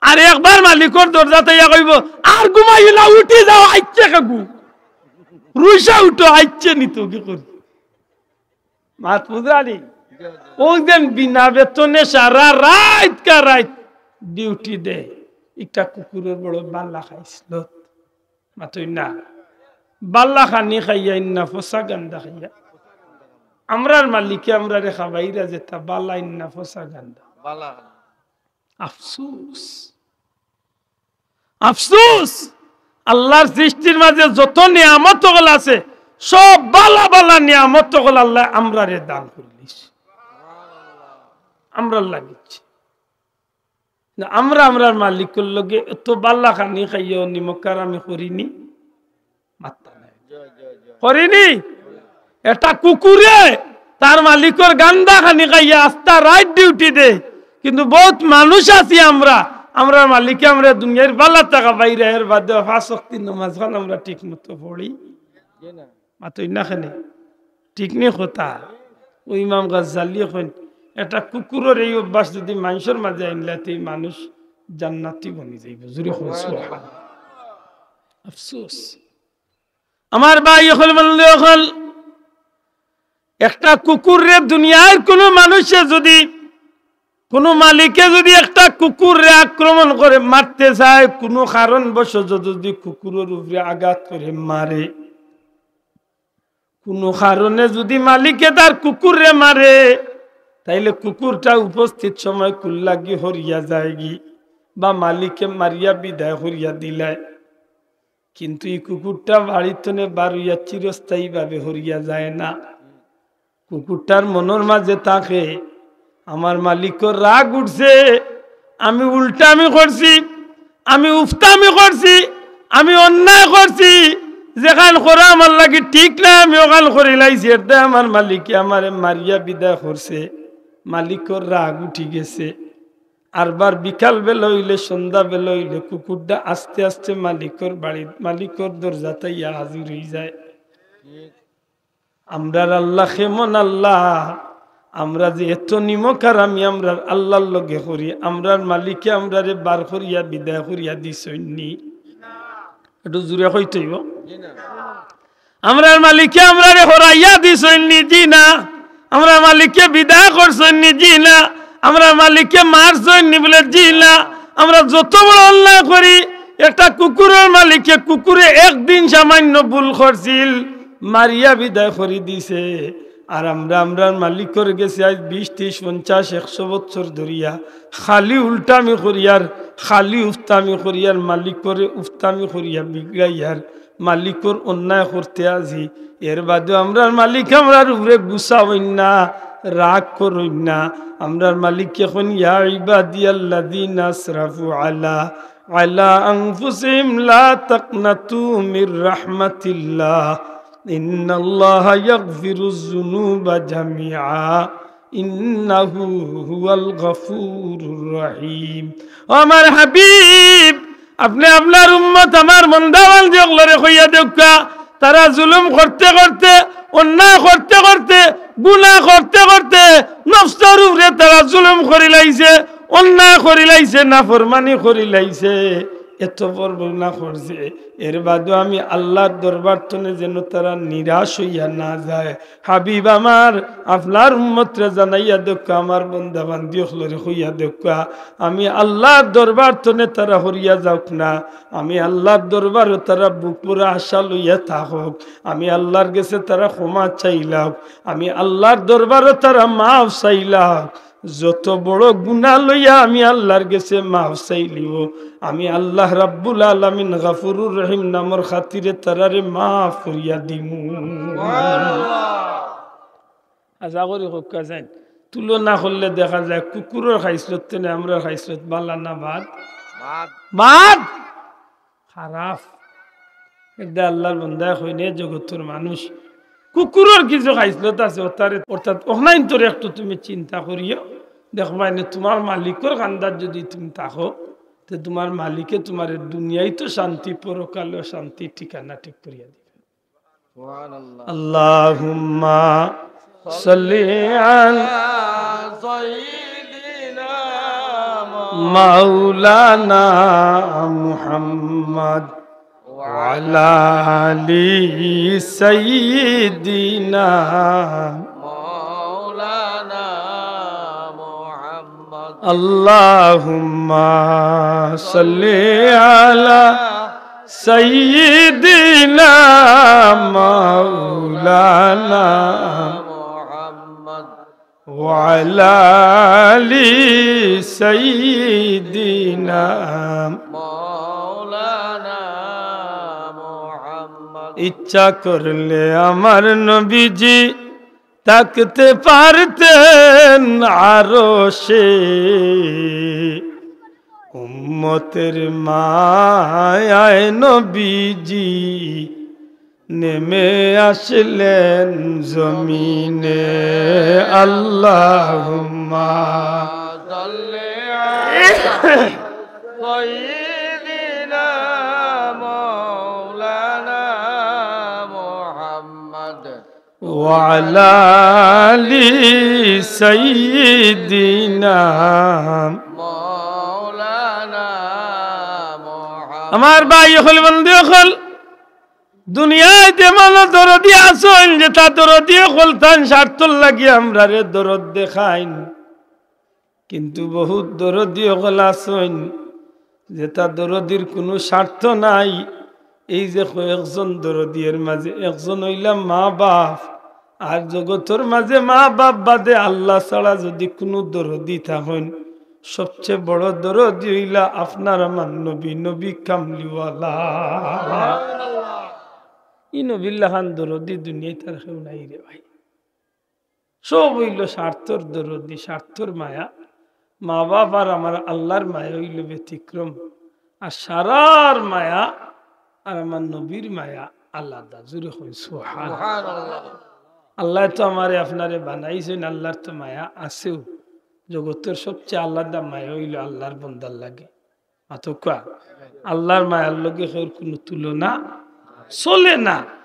আর একবার মালিকর দরজাত আইয়া কইবো, "আর ঘুমাইও না, উঠি যাও, আইছে কেগু। রুইসা উঠো, আইছে নি তো কি করি।" মাত বুঝরানি? ও যেন বিনা বেতনে সারা রাইত কা রাইত ডিউটি দেয়। একটা কুকুরর বড় বালা খাইছলত। মাতইন না? বালা খানি খাইয়া ইন্না ফসা গান্দা খাইয়া। আমরার মালিকে আমরারে খাবাইরা যেতা বালা ইন্না ফসা গান্দা। বালা। আফসুস। আফসুস, আল্লার সৃষ্টির মাঝে যত নিয়ামত অকল আছে, সব বালা বালা নিয়ামত অকল আল্লায় আমরারে দান করিলিছে। আমরার লাগিছে। না, আমরা আমরার মালিকর লগে এত বালা খানি খাইয়াও নিমক হারামি করিনি? মাত্তা নাই। করিনি? এটা কুকুরে তার মালিকর গান্দা খানি খাইয়া আস্তা রাইত ডিউটি দেয়, কিন্তু বহুত মানুষ আছি আমরা, আমরার মালিকে আমরারে দুনিয়ার বালা থাকা বাইরে, এর বাদে পাঁচ ওয়াক্ত নমাজ খান আমরা ঠিক মতো পড়ি। মাতইন না কেনে? ঠিক নি কথা? অউ ইমাম গাজ্জালিয়ে কইন, একটা কুকুরর এই অভ্যাস যুদি মানষর মাঝে আনলে, তে মানুষ জান্নাতি বনি যাইবো। জুরে কইন সুবহানাল্লাহ। আফসোস। আমার ভাই অকল, বন্ধু অকল, একটা কুকুররে দুনিয়ার কুনু মানুষে যুদি, কুনু মালিকে যুদি একটা কুকুররে আক্রমণ করে মারতে চায়, কুনু কারণবশত যুদি কুকুরর উপরে আঘাত করে মারে, কুনু কারণে যুদি মালিকে তার কুকুররে মারে, তাইলে কুকুরটা উপস্থিত সময় কুল্লাগি হরিয়া যায়গি, বা মালিকে মারিয়া বিদায় করিয়া দিলায়। কিন্তু ই কুকুরটা বাড়ি থনে বার অইয়া চিরস্থায়ীভাবে হরিয়া যায় না। কুকুরটার মনর মাঝে থাকে, আমার মালিকর রাগ উঠছে, আমি উল্টামি করছি, আমি উফতামি করছি, আমি অন্যায় করছি, যেখান করা আমার লাগি ঠিক না, আমি ওখান করিলাইছি, এরদায় আমার মালিকে আমারে মারিয়া বিদায় করছে। মালিকর রাগ উঠি গেছে। আরবার বিকাল বেলা অইলে, সন্ধ্যা বেলা অইলে কুকুরটা আস্তে আস্তে মালিকর বাড়িত, মালিকর দরজাত আইয়া হাজির অইযায়। আমরার আল্লাহ কেমন আল্লাহ? আমরা যে এত নিমক হারামি আমরার আল্লাহর লগে করি, আমরার মালিকে আমরারে বার করিয়া বিদায় করিয়া দিছইন নি? একটু জুরে কইতে অইবো। আমরার মালিকে আমরারে হরাইয়া দিছইন নি? জি না। আমরার মালিকে বিদায় করছইন নি? জি না। আমরার মালিকে মারছইন নি? বলে, জি না। আমরা যত বড় অন্যায় করি, একটা কুকুরর মালিকে, কুকুরে একদিন সামান্য ভুল করছিল, মারিয়া বিদায় করি দিছে। আর আমরা আমরার মালিকর গেছে আইজ বিশ, ত্রিশ, পঞ্চাশ, একশো বছর ধরিয়া খালি উল্টামি করিয়ার, খালি উফতামি করিয়ার, মালিকরে উফতামি করিয়া বিগড়াইয়ার, মালিকর অন্যায় করতে আজি। এর বাদেও আমরার মালিক আমরার উপরে গুসা অইন না, রাগ করইন না। আমরার মালিকে কইন, ইয়া ইবাদিয়াল্লাযীনা আসরাফু আলা, আলা আনফুসিহিম লা তাকনাতু মির রাহমাতিল্লাহ, ইন্নাল্লাহা ইয়াগফিরুয যুনুবা জামিআ, ইন্নাহু হুয়াল গাফুরুর রহিম। ও আমার হাবিব, আপনে আপনার উম্মত, আমার বন্দা বান্দি অকলরে কইয়া দেউক্কা, তারা জুলুম করতে করতে, অন্যায় করতে করতে, গুনাহ করতে করতে, নফসর উপরে তারা জুলুম করিলাইছে, অন্যায় করিলাইছে, নাফরমানি করিলাইছে, এত বড় গুনাহ করছে। এর বাদেও আমি আল্লাহর দরবার থনে যেন তারা নিরাশ অইয়া না যায়। হাবিব আমার, আপনার উম্মতরে জানাইয়া দেউক্কা, আমার বন্দা বান্দি অকলরে কইয়া দেউক্কা, আমি আল্লাহর দরবার থনে তারা হরিয়া যাউক না, আমি আল্লাহর দরবারো তারা বুক ভরা আশা লইয়া থাকউক, আমি আল্লাহর গেছে তারা ক্ষমা চাইলাউক, আমি আল্লাহর দরবারো তারা মাফ চাইলাউক। যত বড় গুনাহ লইয়া আমি আল্লাহর গেছে মাফ চাইলিও, আমি আল্লাহ রাব্বুল আলামিন গাফুরুর রহিম নামর খাতিরে তারারে মাফ করিয়া দিমু। আশা করি কউক্কা যাইন। তুলনা করলে দেখা যায় কুকুরর খাইছলত থনে আমরার খাইছলত বালা না বাদ? বাদ। বাদ। খারাপ। একটা আল্লাহর বন্দায় কইন, এ জগতর মানুষ, কুকুরর কিছু খাইছলত আছে, অতারে, অর্থাৎ অখনাইন্তরে একটু তুমি চিন্তা করিও, দেখবায় নে তুমার মালিকর কান্দাত যুদি তুমি থাকো, তে তুমার মালিকে তুমারে দুনিয়াইতো শান্তি, পরকালেও শান্তি ঠিকানা ঠিক করিয়া দিবা। সুবহানাল্লাহ। আল্লাহুম্মা সাল্লি আলা সাইয়্যিদিনা মাওলানা মুহাম্মদ ওয়া আলা আলি সাইয়্যিদিনা মাওলানা মুহাম্মদ। আল্লাহুম্মা সাল্লি আলা সাইয়্যিদিনা মাওলানা মুহাম্মদ ওয়া আলা আলি সাইয়্যিদিনা মাওলানা মুহাম্মদ। ইচ্ছা করলে আমার নবীজি থাকতে পারতেন আরশে, উম্মতের মায়ায় নবীজি নেমে আসলেন জমিনে। আল্লাহুম্মা সাল্লি আলা سيدنا مولانا محمد وعلى آل سيدنا مولانا محمد। আমার ভাই অকল, বন্ধু অকল, দুনিয়াত এমন দরদি আছইন, যেতা দরদি অকলতান স্বার্থর লাগি আমরারে দরদ দেখাইন। কিন্তু বহুত দরদি অকল আছইন, যেতা দরদির কুনু স্বার্থ নাই। এই যে কয়েকজন দরদি, এর মাঝে একজন অইলা মা-বাপ, আর জগতর মাঝে মা-বাপ বাদে আল্লাহ ছাড়া যুদি কুনু দরদি থাকইন, সবচে বড় দরদি অইলা আপনার আমার নবী, নবী কামলিওয়ালা। ই নবীর লাখান দরদি দুনিয়াত আর কেউ নাই রে ভাই। সব অইলো স্বার্থর দরদি, স্বার্থর মায়া। মা-বাপ আর আমার আল্লাহর মায়া অইলো ব্যতিক্রম। আর সারার মায়া আর আমার নবীর মায়া আলাদা। জোরে কই সুবহানাল্লাহ। আল্লায় তো আমারে আপনারে বানাইছইন, আল্লাহর তো মায়া আছেউ। জগতর সবচে আলাদা মায়া অইলো আল্লাহর বন্দার লাগি। মাতউক্কা, আল্লাহর মায়ার লগে কেউর কুনু তুলনা চলে না।